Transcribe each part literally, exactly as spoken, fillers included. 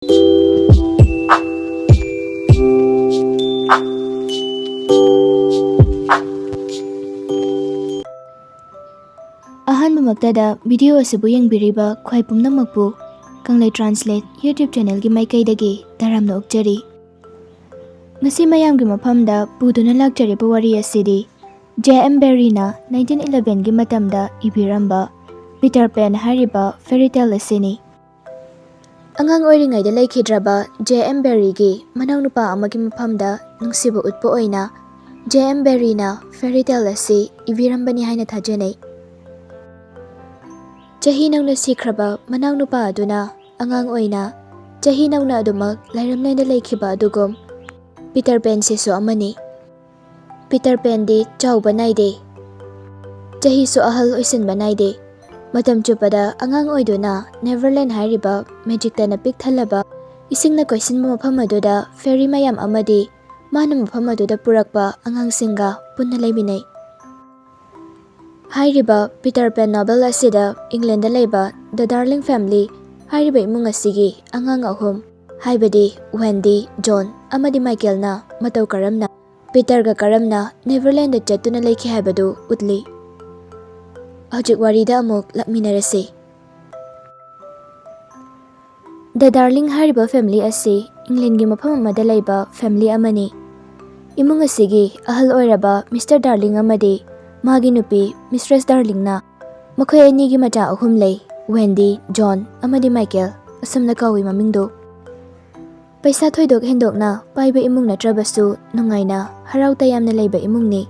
ꯑꯍꯥꯟꯕꯃꯛꯇꯗ video ꯑꯁꯤꯕꯨ ꯌꯦꯡꯕꯤꯔꯤꯕ ꯈ꯭ꯋꯥꯏ ꯄꯨꯝꯅꯃꯛꯄꯨ ꯀꯪꯂꯩ Translate YouTube channelꯒꯤ ꯃꯥꯏꯀꯩꯗꯒꯤ ꯇꯔꯥꯝꯅ ꯑꯣꯛꯆꯔꯤ꯫ ꯉꯁꯤ ꯃꯌꯥꯝꯒꯤ ꯃꯐꯝꯗ ꯄꯨꯗꯨꯅ ꯂꯥꯛꯆꯔꯤꯕ ꯋꯥꯔꯤ ꯑꯁꯤꯗꯤ J M Barrieꯅ nineteen elevenꯒꯤ ꯃꯇꯝꯗ ꯏꯕꯤꯔꯝꯕ Peter Pan ꯍꯥꯏꯔꯤꯕ fairy tale ꯑꯁꯤꯅꯤ꯫ ꯑꯉꯥꯡ ꯑꯣꯏꯔꯤꯉꯩꯗ ꯂꯩꯈꯤꯗ꯭ꯔꯕ J M Barrieꯒꯤ ꯃꯅꯥꯎꯅꯨꯄꯥ ꯑꯃꯒꯤ ꯃꯐꯝꯗ ꯅꯨꯡꯁꯤꯕ ꯎꯠꯄ ꯑꯣꯏꯅ J M Barrieꯅ fairy tale ꯑꯁꯤ ꯏꯕꯤꯔꯝꯕꯅꯤ ꯍꯥꯏꯅ ꯊꯥꯖꯅꯩ꯫ ꯆꯍꯤ ꯅꯧꯅ ꯁꯤꯈ꯭ꯔꯕ ꯃꯅꯥꯎꯅꯨꯄꯥ ꯑꯗꯨꯅ ꯑꯉꯥꯡ ꯑꯣꯏꯅ ꯆꯍꯤ ꯅꯧꯅ ꯑꯗꯨꯃꯛ ꯂꯥꯏꯔꯝꯂꯦꯟꯗ ꯂꯩꯈꯤꯕ ꯑꯗꯨꯒꯨꯝ Peter Panꯁꯤꯁꯨ ꯑꯃꯅꯤ꯫ Peter Panꯗꯤ ꯆꯥꯎꯕ ꯅꯥꯏꯗꯦ, ꯆꯍꯤꯁꯨ ꯑꯍꯜ ꯑꯣꯏꯁꯤꯟꯕ ꯅꯥꯏꯗꯦ꯫ ꯃꯇꯝ ꯆꯨꯞꯄꯗ ꯑꯉꯥꯡ ꯑꯣꯏꯗꯨꯅ Neverland ꯍꯥꯏꯔꯤꯕ magicꯇꯅ ꯄꯤꯛ ꯊꯜꯂꯕ ꯏꯁꯤꯡꯅ ꯀꯣꯏꯁꯤꯟꯕ ꯃꯐꯝ ꯑꯗꯨꯗ fairy ꯃꯌꯥꯝ ꯑꯃꯗꯤ ꯃꯥꯅ ꯃꯐꯝ ꯑꯗꯨꯗ ꯄꯨꯔꯛꯄ ꯑꯉꯥꯡꯁꯤꯡꯒ ꯄꯨꯟꯅ ꯂꯩꯃꯤꯟꯅꯩ꯫ ꯍꯥꯏꯔꯤꯕ Peter Pan novel ꯑꯁꯤꯗ Englandꯗ ꯂꯩꯕ The Darling family ꯍꯥꯏꯔꯤꯕ ꯏꯃꯨꯡ ꯑꯁꯤꯒꯤ ꯑꯉꯥꯡ ꯑꯍꯨꯝ, ꯍꯥꯏꯕꯗꯤ Wendy, John ꯑꯃꯗꯤ Michaelꯅ ꯃꯇꯧ ꯀꯔꯝꯅ Peterꯒ ꯀꯔꯝꯅ Neverlandꯗ ꯆꯠꯇꯨꯅ ꯂꯩꯈꯤ ꯍꯥꯏꯕꯗꯨ ꯎꯠꯂꯤ꯫ ꯍꯧꯖꯤꯛ ꯋꯥꯔꯤꯗ ꯑꯃꯨꯛ ꯂꯥꯛꯃꯤꯟꯅꯔꯁꯤ꯫ The Darling ꯍꯥꯏꯔꯤꯕ family ꯑꯁꯤ Englandꯒꯤ ꯃꯐꯝ ꯑꯃꯗ ꯂꯩꯕ family ꯑꯃꯅꯤ꯫ ꯏꯃꯨꯡ ꯑꯁꯤꯒꯤ ꯑꯍꯜ ꯑꯣꯏꯔꯕ Mister Darling ꯑꯃꯗꯤ ꯃꯥꯒꯤ ꯅꯨꯄꯤ Mistress Darlingꯅ ꯃꯈꯣꯏ ꯑꯅꯤꯒꯤ ꯃꯆꯥ ꯑꯍꯨꯝ ꯂꯩ, Wendy, John ꯑꯃꯗꯤ Michael ꯑꯁꯨꯝꯅ ꯀꯧꯏ ꯃꯃꯤꯡꯗꯨ꯫ ꯄꯩꯁꯥ ꯊꯣꯏꯗꯣꯛ ꯍꯦꯟꯗꯣꯛꯅ ꯄꯥꯏꯕ ꯏꯃꯨꯡ ꯅꯠꯇ꯭ꯔꯕꯁꯨ ꯅꯨꯡꯉꯥꯏꯅ ꯍꯔꯥꯎ ꯇꯌꯥꯝꯅ ꯂꯩꯕ ꯏꯃꯨꯡꯅꯤ꯫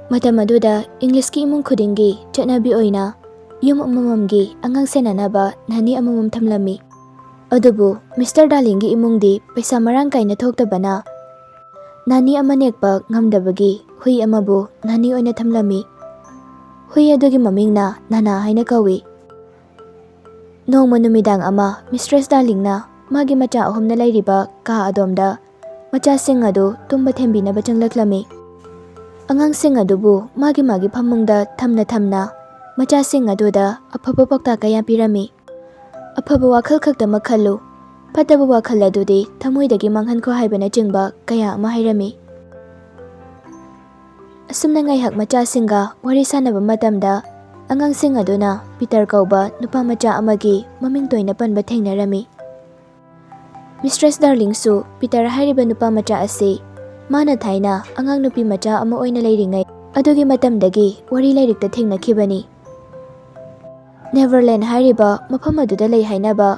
ꯃꯇꯝ ꯑꯗꯨꯗ Englishꯀꯤ ꯏꯃꯨꯡ ꯈꯨꯗꯤꯡꯒꯤ ꯆꯠꯅꯕꯤ ꯑꯣꯏꯅ ꯌꯨꯝ ꯑꯃꯃꯝꯒꯤ ꯑꯉꯥꯡ ꯁꯦꯟꯅꯅꯕ nanny ꯑꯃꯃꯝ ꯊꯝꯂꯝꯃꯤ꯫ ꯑꯗꯨꯕꯨ Mister Darlingꯒꯤ ꯏꯃꯨꯡꯗꯤ ꯄꯩꯁꯥ ꯃꯔꯥꯡ ꯀꯥꯏꯅ ꯊꯣꯛꯇꯕꯅ nanny ꯑꯃ ꯅꯦꯛꯄ ꯉꯝꯗꯕꯒꯤ ꯍꯨꯏ ꯑꯃꯕꯨ nanny ꯑꯣꯏꯅ ꯊꯝꯂꯝꯃꯤ꯫ ꯍꯨꯏ ꯑꯗꯨꯒꯤ ꯃꯃꯤꯡꯅ ꯅꯥꯅꯥ ꯍꯥꯏꯅ ꯀꯧꯏ꯫ ꯅꯣꯡꯃ ꯅꯨꯃꯤꯗꯥꯡ ꯑꯃ Mistress Darlingꯅ ꯃꯥꯒꯤ ꯃꯆꯥ ꯑꯍꯨꯝꯅ ꯂꯩꯔꯤꯕ ꯀꯥ ꯑꯗꯣꯝꯗ ꯃꯆꯥꯁꯤꯡ ꯑꯗꯨ ꯇꯨꯝꯕ ꯊꯦꯝꯕꯤꯅꯕ ꯆꯪꯂꯛꯂꯝꯃꯤ꯫ ꯑꯉꯥꯡꯁꯤꯡ ꯑꯗꯨꯕꯨ ꯃꯥꯒꯤ ꯃꯥꯒꯤ ꯐꯃꯨꯡꯗ ꯊꯝꯅ ꯊꯝꯅ ꯃꯆꯥꯁꯤꯡ ꯑꯗꯨꯗ ꯑꯐꯕ ꯄꯥꯎꯇꯥꯛ ꯀꯌꯥ ꯄꯤꯔꯝꯃꯤ꯫ "ꯑꯐꯕ ꯋꯥꯈꯜ ꯈꯛꯇꯃꯛ ꯈꯜꯂꯨ, ꯐꯠꯇꯕ ꯋꯥꯈꯜ ꯑꯗꯨꯗꯤ ꯊꯃꯣꯏꯗꯒꯤ ꯃꯥꯡꯍꯟꯈꯣ ꯍꯥꯏꯕꯅꯆꯤꯡꯕ ꯀꯌꯥ ꯑꯃ ꯍꯥꯏꯔꯝꯃꯤ꯫ ꯑꯁꯨꯝꯅ ꯉꯥꯏꯍꯥꯛ ꯃꯆꯥꯁꯤꯡꯒ ꯋꯥꯔꯤ ꯁꯥꯟꯅꯕ ꯃꯇꯝꯗ, ꯑꯉꯥꯡꯁꯤꯡ ꯑꯗꯨꯅ ꯄꯤꯇꯔ ꯀꯧꯕ ꯅꯨꯄꯥ ꯃꯆꯥ ꯑꯃꯒꯤ ꯃꯃꯤꯡ ꯇꯣꯏꯅ ꯄꯟꯕ ꯊꯦꯡꯅꯔꯝꯃꯤ꯫ ꯃꯤꯁꯇ꯭ꯔꯦꯁ ꯗꯥꯔꯂꯤꯡꯁꯨ ꯄꯤꯇꯔ ꯍꯥꯏꯔꯤꯕ ꯅꯨꯄꯥ ꯃꯆꯥ ꯑꯁꯤ ꯃꯥꯅ ꯊꯥꯏꯅ ꯑꯉꯥꯡ ꯅꯨꯄꯤ ꯃꯆꯥ ꯑꯃ ꯑꯣꯏꯅ ꯂꯩꯔꯤꯉꯩ ꯑꯗꯨꯒꯤ ꯃꯇꯝꯗꯒꯤ ꯋꯥꯔꯤ ꯂꯥꯏꯔꯤꯛꯇ ꯊꯦꯡꯅꯈꯤꯕꯅꯤ꯫ ꯅꯦꯚꯔꯂꯦꯟ ꯍꯥꯏꯔꯤꯕ ꯃꯐꯝ ꯑꯗꯨꯗ ꯂꯩ ꯍꯥꯏꯅꯕ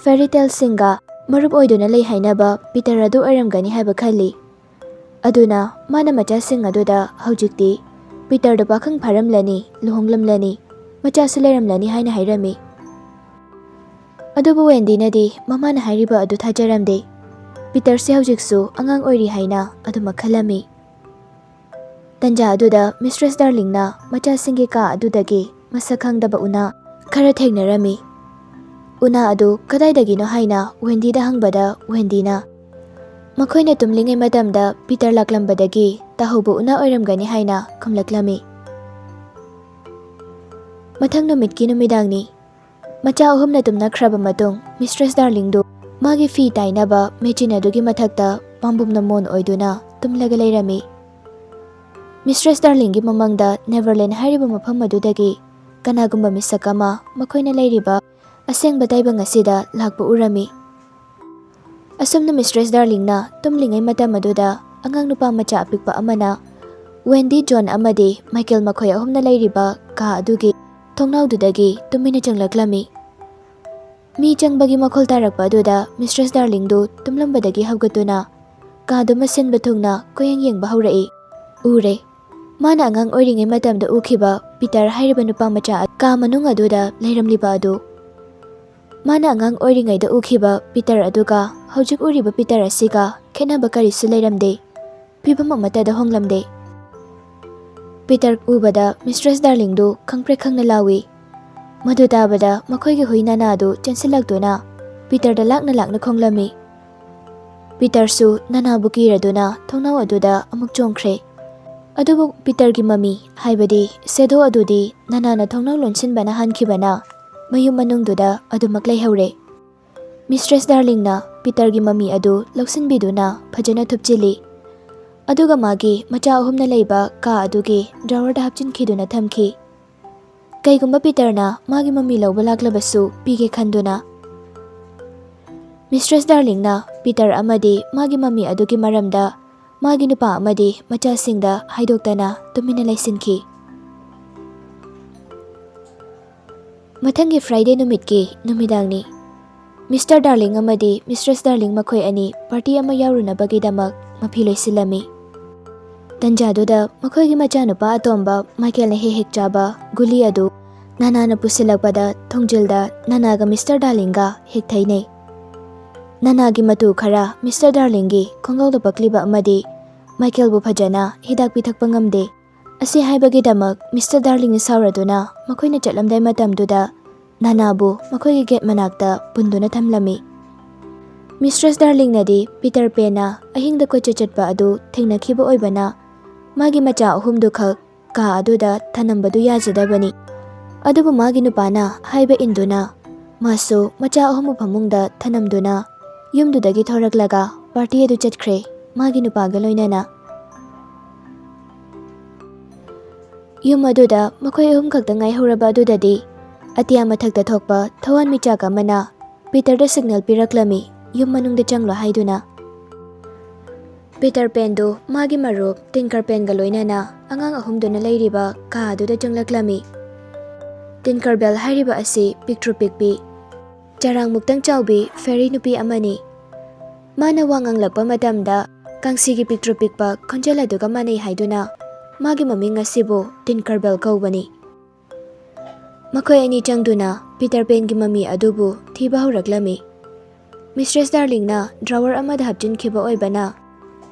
ꯐꯦꯔꯤ ꯇꯦꯜꯁꯤꯡꯒ ꯃꯔꯨꯞ ꯑꯣꯏꯗꯨꯅ ꯂꯩ ꯍꯥꯏꯅꯕ ꯄꯤꯇꯔ ꯑꯗꯨ ꯑꯣꯏꯔꯝꯒꯅꯤ ꯍꯥꯏꯕ ꯈꯜꯂꯤ꯫ ꯑꯗꯨꯅ ꯃꯥꯅ ꯃꯆꯥꯁꯤꯡ ꯑꯗꯨꯗ ꯍꯧꯖꯤꯛꯇꯤ ꯄꯤꯇꯔꯗꯨ ꯄꯥꯈꯪ ꯐꯥꯔꯝꯂꯅꯤ, ꯂꯨꯍꯣꯡꯂꯝꯂꯅꯤ, ꯃꯆꯥꯁꯨ ꯂꯩꯔꯝꯂꯅꯤ ꯍꯥꯏꯅ ꯍꯥꯏꯔꯝꯃꯤ꯫ ꯑꯗꯨꯕꯨ ꯋꯦꯟꯗꯤꯅꯗꯤ ꯃꯃꯥꯅ ꯍꯥꯏꯔꯤꯕ ꯑꯗꯨ ꯊꯥꯖꯔꯝꯗꯦ꯫ ꯄꯤꯇꯔꯁꯦ ꯍꯧꯖꯤꯛꯁꯨ ꯑꯉꯥꯡ ꯑꯣꯏꯔꯤ ꯍꯥꯏꯅ ꯑꯗꯨꯃꯛ ꯈꯜꯂꯝꯃꯤ꯫ ꯇꯟꯖꯥ ꯑꯗꯨꯗ ꯃꯤꯁꯇ꯭ꯔꯦꯁ ꯗꯥꯔꯂꯤꯡꯅ ꯃꯆꯥꯁꯤꯡꯒꯤ ꯀꯥ ꯑꯗꯨꯗꯒꯤ ꯃꯁꯛ ꯈꯪꯗꯕ ꯎꯅꯥ ꯈꯔ ꯊꯦꯡꯅꯔꯝꯃꯤ꯫ ꯎꯅꯥ ꯑꯗꯨ ꯀꯗꯥꯏꯗꯒꯤꯅꯣ ꯍꯥꯏꯅ ꯋꯦꯟꯗꯤꯗ ꯍꯪꯕꯗ, ꯋꯦꯟꯗꯤꯅ ꯃꯈꯣꯏꯅ ꯇꯨꯝꯂꯤꯉꯩ ꯃꯇꯝꯗ ꯄꯤꯇꯔ ꯂꯥꯛꯂꯝꯕꯗꯒꯤ ꯇꯥꯍꯧꯕ ꯎꯅꯥ ꯑꯣꯏꯔꯝꯒꯅꯤ ꯍꯥꯏꯅ ꯈꯨꯝꯂꯛꯂꯝꯃꯤ꯫ ꯃꯊꯪ ꯅꯨꯃꯤꯠꯀꯤ ꯅꯨꯃꯤꯗꯥꯡꯅꯤ꯫ ꯃꯆꯥ ꯑꯍꯨꯝꯅ ꯇꯨꯝꯅꯈ꯭ꯔꯕ ꯃꯇꯨꯡ, ꯃꯤꯁꯇ꯭ꯔꯦꯁ ꯗꯥꯔꯂꯤꯡꯗꯨ ꯃꯥꯒꯤ ꯐꯤ ꯇꯥꯏꯅꯕ ꯃꯦꯆꯤꯟ ꯑꯗꯨꯒꯤ ꯃꯊꯛꯇ ꯄꯥꯝꯕꯣꯝꯅ ꯃꯣꯟ ꯑꯣꯏꯗꯨꯅ ꯇꯨꯝꯂꯒ ꯂꯩꯔꯝꯃꯤ꯫ ꯃꯤꯁꯇ꯭ꯔꯦꯁ ꯗꯥꯔꯂꯤꯡꯒꯤ ꯃꯃꯪꯗ ꯅꯦꯚꯔꯂꯦꯟ ꯍꯥꯏꯔꯤꯕ ꯃꯐꯝ ꯑꯗꯨꯗꯒꯤ ꯀꯅꯥꯒꯨꯝꯕ ꯃꯤꯁꯛ ꯑꯃ ꯃꯈꯣꯏꯅ ꯂꯩꯔꯤꯕ ꯑꯁꯦꯡꯕ ꯇꯥꯏꯕꯪ ꯑꯁꯤꯗ ꯂꯥꯛꯄ ꯎꯔꯝꯃꯤ꯫ ꯑꯁꯨꯝꯅ ꯃꯤꯁꯇ꯭ꯔꯦꯁ ꯗꯥꯔꯂꯤꯡꯅ ꯇꯨꯝꯂꯤꯉꯩ ꯃꯇꯝ ꯑꯗꯨꯗ ꯑꯉꯥꯡ ꯅꯨꯄꯥ ꯃꯆꯥ ꯑꯄꯤꯛꯄ ꯑꯃꯅ ꯋꯦꯟꯗꯤ, ꯖꯣꯟ ꯑꯃꯗꯤ ꯃꯥꯏꯀꯦꯜ ꯃꯈꯣꯏ ꯑꯍꯨꯝꯅ ꯂꯩꯔꯤꯕ ꯀꯥ ꯑꯗꯨꯒꯤ ꯊꯣꯡꯅꯥꯎꯗꯨꯗꯒꯤ ꯇꯨꯃꯤꯟꯅ ꯆꯪꯂꯛꯂꯝꯃꯤ꯫ ꯃꯤ ꯆꯪꯕꯒꯤ ꯃꯈꯣꯜ ꯇꯥꯔꯛꯄ ꯑꯗꯨꯗ ꯃꯤꯁꯇ꯭ꯔꯦꯁ ꯗꯥꯔꯂꯤꯡꯗꯨ ꯇꯨꯝꯂꯝꯕꯗꯒꯤ ꯍꯧꯒꯠꯇꯨꯅ ꯀꯥꯗꯨ ꯃꯁꯤꯟꯕ ꯊꯨꯡꯅ ꯀꯣꯏꯌꯦꯡ ꯌꯦꯡꯕ ꯍꯧꯔꯛꯏ꯫ ꯎꯔꯦ꯫ ꯃꯥꯅ ꯑꯉꯥꯡ ꯑꯣꯏꯔꯤꯉꯩ ꯃꯇꯝꯗ ꯎꯈꯤꯕ ꯄꯤꯇꯔ ꯍꯥꯏꯔꯤꯕ ꯅꯨꯄꯥ ꯃꯆꯥ ꯀꯥ ꯃꯅꯨꯡ ꯑꯗꯨꯗ ꯂꯩꯔꯝꯂꯤꯕ ꯑꯗꯨ꯫ ꯃꯥꯅ ꯑꯉꯥꯡ ꯑꯣꯏꯔꯤꯉꯩꯗ ꯎꯈꯤꯕ ꯄꯤꯇꯔ ꯑꯗꯨꯒ ꯍꯧꯖꯤꯛ ꯎꯔꯤꯕ ꯄꯤꯇꯔ ꯑꯁꯤꯒ ꯈꯦꯠꯅꯕ ꯀꯔꯤꯁꯨ ꯂꯩꯔꯝꯗꯦ꯫ ꯐꯤꯚꯝ ꯑꯃꯠꯇꯗ ꯍꯣꯡꯂꯝꯗꯦ꯫ ꯄꯤꯇꯔ ꯎꯕꯗ ꯃꯤꯁꯇ꯭ꯔꯦꯁ ꯗꯥꯔꯂꯤꯡꯗꯨ ꯈꯪꯄ꯭ꯔꯦꯛ ꯈꯪꯅ ꯂꯥꯎꯏ꯫ ꯃꯗꯨ ꯇꯥꯕꯗ ꯃꯈꯣꯏꯒꯤ ꯍꯨꯏ ꯅꯥꯅꯥꯗꯨ ꯆꯦꯟꯁꯤꯜꯂꯛꯇꯨꯅ ꯄꯤꯇꯔꯗ ꯂꯥꯛꯅ ꯂꯥꯛꯅ ꯈꯣꯡꯂꯝꯃꯤ꯫ ꯄꯤꯇꯔꯁꯨ ꯅꯥꯅꯥꯕꯨ ꯀꯤꯔꯗꯨꯅ ꯊꯣꯡꯅꯥꯎ ꯑꯗꯨꯗ ꯑꯃꯨꯛ ꯆꯣꯡꯈ꯭ꯔꯦ꯫ ꯑꯗꯨꯕꯨ ꯄꯤꯇꯔꯒꯤ ꯃꯃꯤ, ꯍꯥꯏꯕꯗꯤ ꯁꯦꯗꯣ ꯑꯗꯨꯗꯤ ꯅꯥꯅꯥꯅ ꯊꯣꯡꯅꯥꯎ ꯂꯣꯟꯁꯤꯟꯕꯅ ꯍꯥꯟꯈꯤꯕꯅ ꯃꯌꯨꯝ ꯃꯅꯨꯡꯗꯨꯗ ꯑꯗꯨꯃꯛ ꯂꯩꯍꯧꯔꯦ꯫ ꯃꯤꯁꯇ꯭ꯔꯦꯁ ꯗꯥꯔꯂꯤꯡꯅ ꯄꯤꯇꯔꯒꯤ ꯃꯃꯤ ꯑꯗꯨ ꯂꯧꯁꯤꯟꯕꯤꯗꯨꯅ ꯐꯖꯅ ꯊꯨꯞꯆꯤꯜꯂꯤ꯫ ꯑꯗꯨꯒ ꯃꯥꯒꯤ ꯃꯆꯥ ꯑꯍꯨꯝꯅ ꯂꯩꯕ ꯀꯥ ꯑꯗꯨꯒꯤ ꯗ꯭ꯔꯥꯋꯔꯗ ꯍꯥꯞꯆꯤꯟꯈꯤꯗꯨꯅ ꯊꯝꯈꯤ꯫ ꯀꯩꯒꯨꯝꯕ ꯄꯤꯇꯔꯅ ꯃꯥꯒꯤ ꯃꯃꯤ ꯂꯧꯕ ꯂꯥꯛꯂꯕꯁꯨ ꯄꯤꯒꯦ ꯈꯟꯗꯨꯅ꯫ ꯃꯤꯁꯇ꯭ꯔꯦꯁ ꯗꯥꯔꯂꯤꯡꯅ ꯄꯤꯇꯔ ꯑꯃꯗꯤ ꯃꯥꯒꯤ ꯃꯃꯤ ꯑꯗꯨꯒꯤ ꯃꯔꯝꯗ ꯃꯥꯒꯤ ꯅꯨꯄꯥ ꯑꯃꯗꯤ ꯃꯆꯥꯁꯤꯡꯗ ꯍꯥꯏꯗꯣꯛꯇꯅ ꯇꯨꯃꯤꯟꯅ ꯂꯩꯁꯤꯟꯈꯤ꯫ ꯃꯊꯪꯒꯤ ꯐ꯭ꯔꯥꯏꯗꯦ ꯅꯨꯃꯤꯠꯀꯤ ꯅꯨꯃꯤꯗꯥꯡꯅꯤ꯫ ꯃꯤꯁꯇꯔ ꯗꯥꯔꯂꯤꯡ ꯑꯃꯗꯤ ꯃꯤꯁꯇ꯭ꯔꯦꯁ ꯗꯥꯔꯂꯤꯡ ꯃꯈꯣꯏ ꯑꯅꯤ ꯄꯥꯔꯇꯤ ꯑꯃ ꯌꯥꯎꯔꯨꯅꯕꯒꯤꯗꯃꯛ ꯃꯐꯤ ꯂꯣꯏꯁꯤꯜꯂꯝꯃꯤ꯫ ꯇꯟꯖꯥꯗꯨꯗ ꯃꯈꯣꯏꯒꯤ ꯃꯆꯥꯅꯨꯄꯥ ꯑꯇꯣꯝꯕ ꯃꯥꯏꯀꯦꯜꯅ ꯍꯦꯛ ꯍꯦꯛ ꯆꯥꯕ ꯒꯨꯂꯤ ꯑꯗꯨ ꯅꯥꯅꯥꯅ ꯄꯨꯁꯤꯜꯂꯛꯄꯗ ꯊꯣꯡꯖꯤꯜꯗ ꯅꯥꯅꯥꯒ ꯃꯤꯁꯇꯔ ꯗꯥꯔꯂꯤꯡꯒ ꯍꯦꯛ ꯊꯩꯅꯩ꯫ ꯅꯥꯅꯥꯒꯤ ꯃꯇꯨ ꯈꯔ ꯃꯤꯁꯇꯔ ꯗꯥꯔꯂꯤꯡꯒꯤ ꯈꯣꯡꯒꯥꯎꯗ ꯄꯛꯂꯤꯕ ꯑꯃꯗꯤ ꯃꯥꯏꯀꯦꯜꯕꯨ ꯐꯖꯅ ꯍꯤꯗꯥꯛ ꯄꯤꯊꯛꯄ ꯉꯝꯗꯦ꯫ ꯑꯁꯤ ꯍꯥꯏꯕꯒꯤꯗꯃꯛ ꯃꯤꯁꯇꯔ ꯗꯥꯔꯂꯤꯡꯅ ꯁꯥꯎꯔꯗꯨꯅ ꯃꯈꯣꯏꯅ ꯆꯠꯂꯝꯗꯥꯏ ꯃꯇꯝꯗꯨꯗ ꯅꯥꯅꯥꯕꯨ ꯃꯈꯣꯏꯒꯤ ꯒꯦꯠ ꯃꯅꯥꯛꯇ ꯄꯨꯟꯗꯨꯅ ꯊꯝꯂꯝꯃꯤ꯫ ꯃꯤꯁꯇ꯭ꯔꯦꯁ ꯗꯥꯔꯂꯤꯡꯅꯗꯤ ꯄꯤꯇꯔ ꯄꯦꯟꯅ ꯑꯍꯤꯡꯗ ꯀꯣꯏꯆꯠ ꯆꯠꯄ ꯑꯗꯨ ꯊꯦꯡꯅꯈꯤꯕ ꯑꯣꯏꯕꯅ ꯃꯥꯒꯤ ꯃꯆꯥ ꯑꯍꯨꯝꯗꯨꯈꯛ ꯀꯥ ꯑꯗꯨꯗ ꯊꯅꯝꯕꯗꯨ ꯌꯥꯖꯗꯕꯅꯤ꯫ ꯑꯗꯨꯕꯨ ꯃꯥꯒꯤ ꯅꯨꯄꯥꯅ ꯍꯥꯏꯕ ꯏꯟꯗꯨꯅ ꯃꯥꯁꯨ ꯃꯆꯥ ꯑꯍꯨꯝꯕꯨ ꯐꯃꯨꯡꯗ ꯊꯅꯝꯗꯨꯅ ꯌꯨꯝꯗꯨꯗꯒꯤ ꯊꯣꯔꯛꯂꯒ ꯄꯥꯔꯇꯤ ꯑꯗꯨ ꯆꯠꯈ꯭ꯔꯦ, ꯃꯥꯒꯤ ꯅꯨꯄꯥꯒ ꯂꯣꯏꯅꯅ꯫ ꯌꯨꯝ ꯑꯗꯨꯗ ꯃꯈꯣꯏ ꯑꯍꯨꯝ ꯈꯛꯇ ꯉꯥꯏꯍꯧꯔꯕ ꯑꯗꯨꯗꯗꯤ ꯑꯇꯤꯌꯥ ꯃꯊꯛꯇ ꯊꯣꯛꯄ ꯊꯋꯥꯟꯃꯤꯆꯥꯛ ꯑꯃꯅ ꯄꯤꯇꯔꯗ ꯁꯤꯒꯅꯦꯜ ꯄꯤꯔꯛꯂꯝꯃꯤ, ꯌꯨꯝ ꯃꯅꯨꯡꯗ ꯆꯪꯂꯣ ꯍꯥꯏꯗꯨꯅ꯫ ꯄꯤꯇꯔ ꯄꯦꯟꯗꯨ ꯃꯥꯒꯤ ꯃꯔꯨꯞ ꯇꯤꯟꯀꯔ ꯄꯦꯟꯒ ꯂꯣꯏꯅꯅ ꯑꯉꯥꯡ ꯑꯍꯨꯝꯗꯨꯅ ꯂꯩꯔꯤꯕ ꯀꯥ ꯑꯗꯨꯗ ꯆꯪꯂꯛꯂꯝꯃꯤ꯫ ꯇꯤꯟꯀꯔ ꯕꯦꯜ ꯍꯥꯏꯔꯤꯕ ꯑꯁꯤ ꯄꯤꯛꯇ꯭ꯔꯨ ꯄꯤꯛꯄꯤ, ꯆꯔꯥꯡꯃꯨꯛꯇꯪ ꯆꯥꯎꯕꯤ ꯐꯦꯔꯤ ꯅꯨꯄꯤ ꯑꯃꯅꯤ꯫ ꯃꯥꯅ ꯋꯥ ꯉꯥꯡꯂꯛꯄ ꯃꯇꯝꯗ ꯀꯥꯡꯁꯤꯒꯤ ꯄꯤꯛꯇ꯭ꯔꯨ ꯄꯤꯛꯄ ꯈꯣꯟꯖꯦꯜ ꯑꯗꯨꯒ ꯃꯥꯟꯅꯩ ꯍꯥꯏꯗꯨꯅ ꯃꯥꯒꯤ ꯃꯃꯤꯡ ꯑꯁꯤꯕꯨ ꯇꯤꯟꯀꯔ ꯕꯦꯜ ꯀꯧꯕꯅꯤ꯫ ꯃꯈꯣꯏ ꯑꯅꯤ ꯆꯪꯗꯨꯅ ꯄꯤꯇꯔ ꯄꯦꯟꯒꯤ ꯃꯃꯤ ꯑꯗꯨꯕꯨ ꯊꯤꯕ ꯍꯧꯔꯛꯂꯝꯃꯤ꯫ ꯃꯤꯁꯇ꯭ꯔꯦꯁ ꯗꯥꯔꯂꯤꯡꯅ ꯗ꯭ꯔꯥꯋꯔ ꯑꯃꯗ ꯍꯥꯞꯆꯤꯟꯈꯤꯕ ꯑꯣꯏꯕꯅ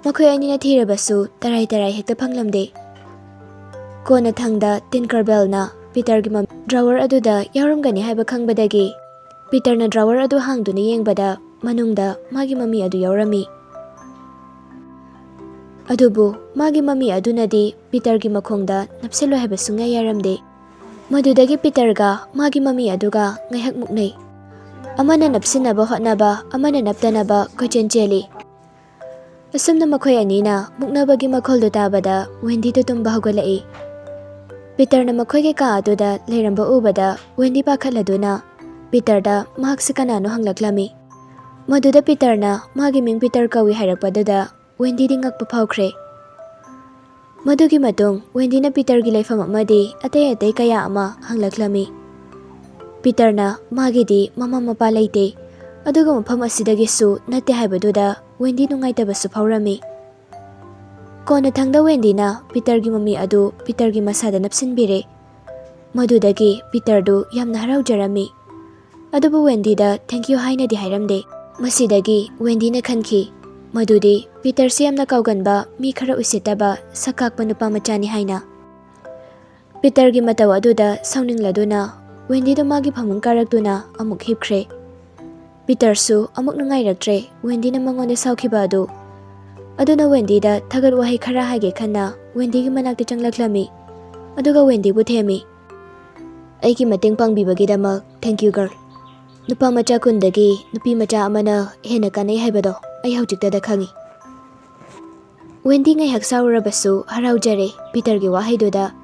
ꯃꯈꯣꯏ ꯑꯅꯤꯅ ꯊꯤꯔꯕꯁꯨ ꯇꯔꯥꯏ ꯇꯔꯥꯏ ꯍꯦꯛꯇ ꯐꯪꯂꯝꯗꯦ꯫ ꯀꯣꯟꯅ ꯊꯪꯗ ꯇꯤꯟꯀꯔ ꯕꯦꯜꯅ ꯄꯤꯇꯔꯒꯤ ꯃꯃꯤ ꯗ꯭ꯔꯥꯋꯔ ꯑꯗꯨꯗ ꯌꯥꯎꯔꯝꯒꯅꯤ ꯍꯥꯏꯕ ꯈꯪꯕꯗꯒꯤ ꯄꯤꯇꯔꯅ ꯗ꯭ꯔꯥꯋꯔ ꯑꯗꯨ ꯍꯥꯡꯗꯨꯅ ꯌꯦꯡꯕꯗ ꯃꯅꯨꯡꯗ ꯃꯥꯒꯤ ꯃꯃꯤ ꯑꯗꯨ ꯌꯥꯎꯔꯝꯃꯤ꯫ ꯑꯗꯨꯕꯨ ꯃꯥꯒꯤ ꯃꯃꯤ ꯑꯗꯨꯅꯗꯤ ꯄꯤꯇꯔꯒꯤ ꯃꯈꯣꯡꯗ ꯅꯞꯁꯤꯜꯂꯣ ꯍꯥꯏꯕ ꯁꯨꯡꯌꯥ ꯌꯥꯔꯝꯗꯦ꯫ ꯃꯗꯨꯗꯒꯤ ꯄꯤꯇꯔꯒ ꯃꯥꯒꯤ ꯃꯃꯤ ꯑꯗꯨꯒ ꯉꯥꯏꯍꯥꯛ ꯃꯨꯛꯅꯩ꯫ ꯑꯃꯅ ꯅꯞꯁꯤꯟꯅꯕ ꯍꯣꯠꯅꯕ, ꯑꯃꯅ ꯅꯞꯇꯅꯕ ꯀꯣꯏꯆꯦꯟ ꯆꯦꯜꯂꯤ꯫ ꯑꯁꯨꯝꯅ ꯃꯈꯣꯏ ꯑꯅꯤꯅ ꯃꯨꯛꯅꯕꯒꯤ ꯃꯈꯣꯜꯗꯨ ꯇꯥꯕꯗ ꯋꯦꯟꯗꯤꯗꯨ ꯇꯨꯝꯕ ꯍꯧꯒꯠꯂꯛꯏ꯫ ꯄꯤꯇꯔꯅ ꯃꯈꯣꯏꯒꯤ ꯀꯥ ꯑꯗꯨꯗ ꯂꯩꯔꯝꯕ ꯎꯕꯗ ꯋꯦꯟꯗꯤ ꯄꯥꯈꯠꯂꯗꯨꯅ ꯄꯤꯇꯔꯗ ꯃꯍꯥꯛꯁꯤ ꯀꯅꯥꯅꯣ ꯍꯪꯂꯛꯂꯝꯃꯤ꯫ ꯃꯗꯨꯗ ꯄꯤꯇꯔꯅ ꯃꯥꯒꯤ ꯃꯤꯡ ꯄꯤꯇꯔ ꯀꯧꯏ ꯍꯥꯏꯔꯛꯄꯗꯨꯗ ꯋꯦꯟꯗꯤꯗꯤ ꯉꯛꯄ ꯐꯥꯎꯈ꯭ꯔꯦ꯫ ꯃꯗꯨꯒꯤ ꯃꯇꯨꯡ ꯋꯦꯟꯗꯤꯅ ꯄꯤꯇꯔꯒꯤ ꯂꯩꯐꯝ ꯑꯃꯗꯤ ꯑꯇꯩ ꯑꯇꯩ ꯀꯌꯥ ꯑꯃ ꯍꯪꯂꯛꯂꯝꯃꯤ꯫ ꯄꯤꯇꯔꯅ ꯃꯥꯒꯤꯗꯤ ꯃꯃꯥ ꯃꯄꯥ ꯂꯩꯇꯦ, ꯑꯗꯨꯒ ꯃꯐꯝ ꯑꯁꯤꯗꯒꯤꯁꯨ ꯅꯠꯇꯦ ꯍꯥꯏꯕꯗꯨꯗ ꯋꯦꯟꯗꯤ ꯅꯨꯡꯉꯥꯏꯇꯕꯁꯨ ꯐꯥꯎꯔꯝꯃꯤ꯫ ꯀꯣꯟꯅꯊꯪꯗ ꯋꯦꯟꯗꯤꯅ ꯄꯤꯇꯔꯒꯤ ꯃꯃꯤ ꯑꯗꯨ ꯄꯤꯇꯔꯒꯤ ꯃꯁꯥꯗ ꯅꯞꯁꯤꯟꯕꯤꯔꯦ꯫ ꯃꯗꯨꯗꯒꯤ ꯄꯤꯇꯔꯗꯨ ꯌꯥꯝꯅ ꯍꯔꯥꯎꯖꯔꯝꯃꯤ꯫ ꯑꯗꯨꯕꯨ ꯋꯦꯟꯗꯤꯗ "Thank you" ꯍꯥꯏꯅꯗꯤ ꯍꯥꯏꯔꯝꯗꯦ꯫ ꯃꯁꯤꯗꯒꯤ ꯋꯦꯟꯗꯤꯅ ꯈꯟꯈꯤ ꯃꯗꯨꯗꯤ ꯄꯤꯇꯔꯁꯤ ꯌꯥꯝꯅ ꯀꯥꯎꯒꯟꯕ, ꯃꯤ ꯈꯔ ꯎꯁꯤꯠꯇꯕ, ꯁꯛ ꯀꯥꯛꯄ ꯅꯨꯄꯥ ꯃꯆꯥꯅꯤ ꯍꯥꯏꯅ꯫ ꯄꯤꯇꯔꯒꯤ ꯃꯇꯧ ꯑꯗꯨꯗ ꯁꯥꯎꯅꯤꯡꯂꯗꯨꯅ ꯋꯦꯟꯗꯤꯗꯨ ꯃꯥꯒꯤ ꯐꯃꯨꯡ ꯀꯥꯔꯛꯇꯨꯅ ꯑꯃꯨꯛ ꯍꯤꯞꯈ꯭ꯔꯦ꯫ ꯄꯤꯇꯔꯁꯨ ꯑꯃꯨꯛ ꯅꯨꯡꯉꯥꯏꯔꯛꯇ꯭ꯔꯦ ꯋꯦꯟꯗꯤꯅ ꯃꯉꯣꯟꯗ ꯁꯥꯎꯈꯤꯕ ꯑꯗꯨ꯫ ꯑꯗꯨꯅ ꯋꯦꯟꯗꯤꯗ ꯊꯥꯒꯠ ꯋꯥꯍꯩ ꯈꯔ ꯍꯥꯏꯒꯦ ꯈꯟꯅ ꯋꯦꯟꯗꯤꯒꯤ ꯃꯅꯥꯛꯇ ꯆꯪꯂꯛꯂꯝꯃꯤ꯫ ꯑꯗꯨꯒ ꯋꯦꯟꯗꯤꯕꯨ ꯊꯦꯝꯃꯤ꯫ "ꯑꯩꯒꯤ ꯃꯇꯦꯡ ꯄꯥꯡꯕꯤꯕꯒꯤꯗꯃꯛ thank you, girl꯫ ꯅꯨꯄꯥ ꯃꯆꯥ ꯀꯨꯟꯗꯒꯤ ꯅꯨꯄꯤ ꯃꯆꯥ ꯑꯃꯅ ꯍꯦꯟꯅ ꯀꯥꯟꯅꯩ ꯍꯥꯏꯕꯗꯣ ꯑꯩ ꯍꯧꯖꯤꯛꯇꯗ ꯈꯪꯉꯤ꯫" ꯋꯦꯟꯗꯤ ꯉꯥꯏꯍꯥꯛ ꯁꯥꯎꯔꯕꯁꯨ ꯍꯔꯥꯎꯖꯔꯦ ꯄꯤꯇꯔꯒꯤ ꯋꯥꯍꯩꯗꯨꯗ꯫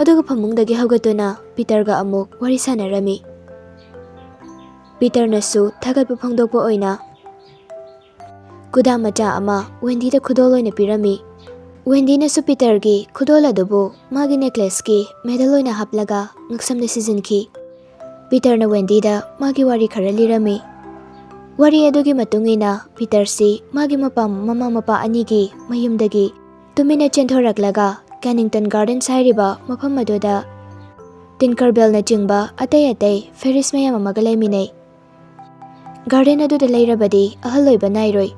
ꯑꯗꯨꯒ ꯐꯃꯨꯡꯗꯒꯤ ꯍꯧꯒꯠꯇꯨꯅ ꯄꯤꯇꯔꯒ ꯑꯃꯨꯛ ꯋꯥꯔꯤ ꯁꯥꯟꯅꯔꯝꯃꯤ꯫ ꯄꯤꯇꯔꯅꯁꯨ ꯊꯥꯒꯠꯄ ꯐꯣꯡꯗꯣꯛꯄ ꯑꯣꯏꯅ ꯀꯨꯗꯥ ꯃꯆꯥ ꯑꯃ ꯋꯦꯟꯗꯤꯗ ꯈꯨꯗꯣꯜ ꯑꯣꯏꯅ ꯄꯤꯔꯝꯃꯤ꯫ ꯋꯦꯟꯗꯤꯅꯁꯨ ꯄꯤꯇꯔꯒꯤ ꯈꯨꯗꯣꯜ ꯑꯗꯨꯕꯨ ꯃꯥꯒꯤ ꯅꯦꯀ꯭ꯂꯦꯁꯀꯤ ꯃꯦꯗꯜ ꯑꯣꯏꯅ ꯍꯥꯞꯂꯒ ꯉꯛꯁꯝꯗ ꯁꯤꯖꯤꯟꯈꯤ꯫ ꯄꯤꯇꯔꯅ ꯋꯦꯟꯗꯤꯗ ꯃꯥꯒꯤ ꯋꯥꯔꯤ ꯈꯔ ꯂꯤꯔꯝꯃꯤ꯫ ꯋꯥꯔꯤ ꯑꯗꯨꯒꯤ ꯃꯇꯨꯡ ꯏꯟꯅ ꯄꯤꯇꯔꯁꯤ ꯃꯥꯒꯤ ꯃꯄꯥ, ꯃꯃꯥ ꯃꯄꯥ ꯑꯅꯤꯒꯤ ꯃꯌꯨꯝꯗꯒꯤ ꯇꯨꯃꯤꯟꯅ ꯆꯦꯟꯊꯣꯔꯛꯂꯒ ꯀꯦꯅꯤꯡꯇꯟ ꯒꯥꯔꯗꯦꯟꯁ ꯍꯥꯏꯔꯤꯕ ꯃꯐꯝ ꯑꯗꯨꯗ ꯇꯤꯟꯀꯔꯕꯦꯜꯅꯆꯤꯡꯕ ꯑꯇꯩ ꯑꯇꯩ ꯐꯦꯔꯤꯁ ꯃꯌꯥꯝ ꯑꯃꯒ ꯂꯩꯃꯤꯟꯅꯩ꯫ ꯒꯥꯔꯗꯦꯟ ꯑꯗꯨꯗ ꯂꯩꯔꯕꯗꯤ ꯑꯍꯜ ꯑꯣꯏꯕ ꯅꯥꯏꯔꯣꯏ,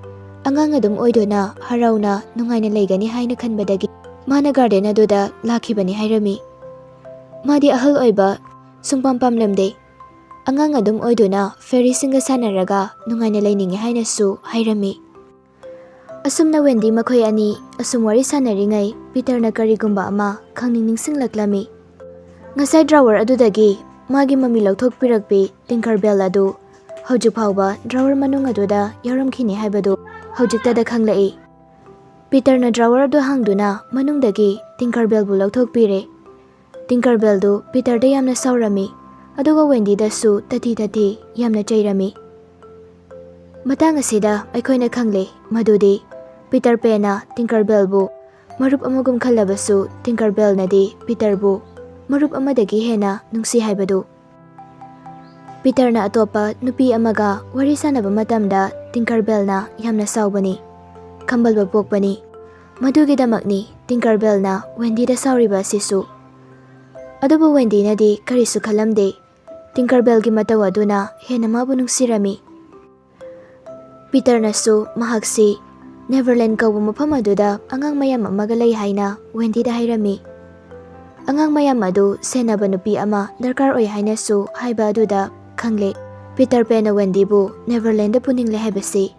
ꯑꯉꯥꯡ ꯑꯗꯨꯝ ꯑꯣꯏꯗꯨꯅ ꯍꯔꯥꯎꯅ ꯅꯨꯡꯉꯥꯏꯅ ꯂꯩꯒꯅꯤ ꯍꯥꯏꯅ ꯈꯟꯕꯗꯒꯤ ꯃꯥꯅ ꯒꯥꯔꯗꯦꯟ ꯑꯗꯨꯗ ꯂꯥꯛꯈꯤꯕꯅꯤ ꯍꯥꯏꯔꯝꯃꯤ꯫ ꯃꯥꯗꯤ ꯑꯍꯜ ꯑꯣꯏꯕ ꯁꯨꯡꯄꯥꯝ ꯄꯥꯝꯂꯝꯗꯦ꯫ ꯑꯉꯥꯡ ꯑꯗꯨꯝ ꯑꯣꯏꯗꯨꯅ ꯐꯦꯔꯤꯁꯤꯡꯒ ꯁꯥꯟꯅꯔꯒ ꯅꯨꯡꯉꯥꯏꯅ ꯂꯩꯅꯤꯡꯉꯤ ꯍꯥꯏꯅꯁꯨ ꯍꯥꯏꯔꯝꯃꯤ꯫ ꯑꯁꯨꯝꯅ ꯋꯦꯟꯗꯤ ꯃꯈꯣꯏ ꯑꯅꯤ ꯑꯁꯨꯝ ꯋꯥꯔꯤ ꯁꯥꯟꯅꯔꯤꯉꯩ ꯄꯤꯇꯔꯅ ꯀꯔꯤꯒꯨꯝꯕ ꯑꯃ ꯈꯪꯅꯤꯡ ꯅꯤꯡꯁꯤꯡꯂꯛꯂꯝꯃꯤ꯫ ꯉꯁꯥꯏ ꯗ꯭ꯔꯥꯋꯔ ꯑꯗꯨꯗꯒꯤ ꯃꯥꯒꯤ ꯃꯃꯤ ꯂꯧꯊꯣꯛꯄꯤꯔꯛꯄꯤ ꯇꯤꯡꯀꯔ ꯕꯦꯜ ꯑꯗꯨ ꯍꯧꯖꯤꯛ ꯐꯥꯎꯕ ꯗ꯭ꯔꯥꯋꯔ ꯃꯅꯨꯡ ꯑꯗꯨꯗ ꯌꯥꯎꯔꯝꯈꯤꯅꯤ ꯍꯥꯏꯕꯗꯨ ꯍꯧꯖꯤꯛꯇꯗ ꯈꯪꯂꯛꯏ꯫ ꯄꯤꯇꯔꯅ ꯗ꯭ꯔꯥꯋꯔ ꯑꯗꯨ ꯍꯥꯡꯗꯨꯅ ꯃꯅꯨꯡꯗꯒꯤ ꯇꯤꯡꯀꯔꯕꯦꯜꯕꯨ ꯂꯧꯊꯣꯛꯄꯤꯔꯦ꯫ ꯇꯤꯡꯀꯔꯕꯦꯜꯗꯨ ꯄꯤꯇꯔꯗ ꯌꯥꯝꯅ ꯁꯥꯎꯔꯝꯃꯤ, ꯑꯗꯨꯒ ꯋꯦꯟꯗꯤꯗꯁꯨ ꯇꯊꯤ ꯇꯊꯤ ꯌꯥꯝꯅ ꯆꯩꯔꯝꯃꯤ꯫ ꯃꯇꯥꯡ ꯑꯁꯤꯗ ꯑꯩꯈꯣꯏꯅ ꯈꯪꯂꯦ ꯃꯗꯨꯗꯤ ꯄꯤꯇꯔ ꯄꯦꯟꯅ ꯇꯤꯡꯀꯔꯕꯦꯜꯕꯨ ꯃꯔꯨꯞ ꯑꯃꯒꯨꯝ ꯈꯜꯂꯕꯁꯨ ꯇꯤꯡꯀꯔꯕꯦꯜꯅꯗꯤ ꯄꯤꯇꯔꯕꯨ ꯃꯔꯨꯞ ꯑꯃꯗꯒꯤ ꯍꯦꯟꯅ ꯅꯨꯡꯁꯤ ꯍꯥꯏꯕꯗꯨ꯫ ꯄꯤꯇꯔꯅ ꯑꯇꯣꯞꯄ ꯅꯨꯄꯤ ꯑꯃꯒ ꯋꯥꯔꯤ ꯁꯥꯟꯅꯕ ꯃꯇꯝꯗ ꯇꯤꯡꯀꯔꯕꯦꯜꯅ ꯌꯥꯝꯅ ꯁꯥꯎꯕꯅꯤ, ꯈꯝꯕꯜꯕ ꯄꯣꯛꯄꯅꯤ꯫ ꯃꯗꯨꯒꯤꯗꯃꯛꯅꯤ ꯇꯤꯡꯀꯔꯕꯦꯜꯅ ꯋꯦꯟꯗꯤꯗ ꯁꯥꯎꯔꯤꯕ ꯑꯁꯤꯁꯨ꯫ ꯑꯗꯨꯕꯨ ꯋꯦꯟꯗꯤꯅꯗꯤ ꯀꯔꯤꯁꯨ ꯈꯜꯂꯝꯗꯦ꯫ ꯇꯤꯡꯀꯔꯕꯦꯜꯒꯤ ꯃꯇꯧ ꯑꯗꯨꯅ ꯍꯦꯟꯅ ꯃꯥꯕꯨ ꯅꯨꯡꯁꯤꯔꯝꯃꯤ꯫ ꯄꯤꯇꯔꯅꯁꯨ ꯃꯍꯥꯛꯁꯤ ꯅꯦꯚꯔꯂꯦꯟ ꯀꯧꯕ ꯃꯐꯝ ꯑꯗꯨꯗ ꯑꯉꯥꯡ ꯃꯌꯥꯝ ꯑꯃꯒ ꯂꯩ ꯍꯥꯏꯅ ꯋꯦꯟꯗꯤꯗ ꯍꯥꯏꯔꯝꯃꯤ꯫ ꯑꯉꯥꯡ ꯃꯌꯥꯝ ꯑꯗꯨ ꯁꯦꯟꯅꯕ ꯅꯨꯄꯤ ꯑꯃ ꯗꯔꯀꯥꯔ ꯑꯣꯏ ꯍꯥꯏꯅꯁꯨ ꯍꯥꯏꯕ ꯑꯗꯨꯗ ꯈꯪꯂꯦ꯫ ꯄꯤꯇꯔ ꯄꯦꯟꯅ ꯋꯦꯟꯗꯤꯕꯨ ꯅꯦꯚꯔꯂꯦꯟꯗ ꯄꯨꯅꯤꯡꯂꯦ ꯍꯥꯏꯕꯁꯤ꯫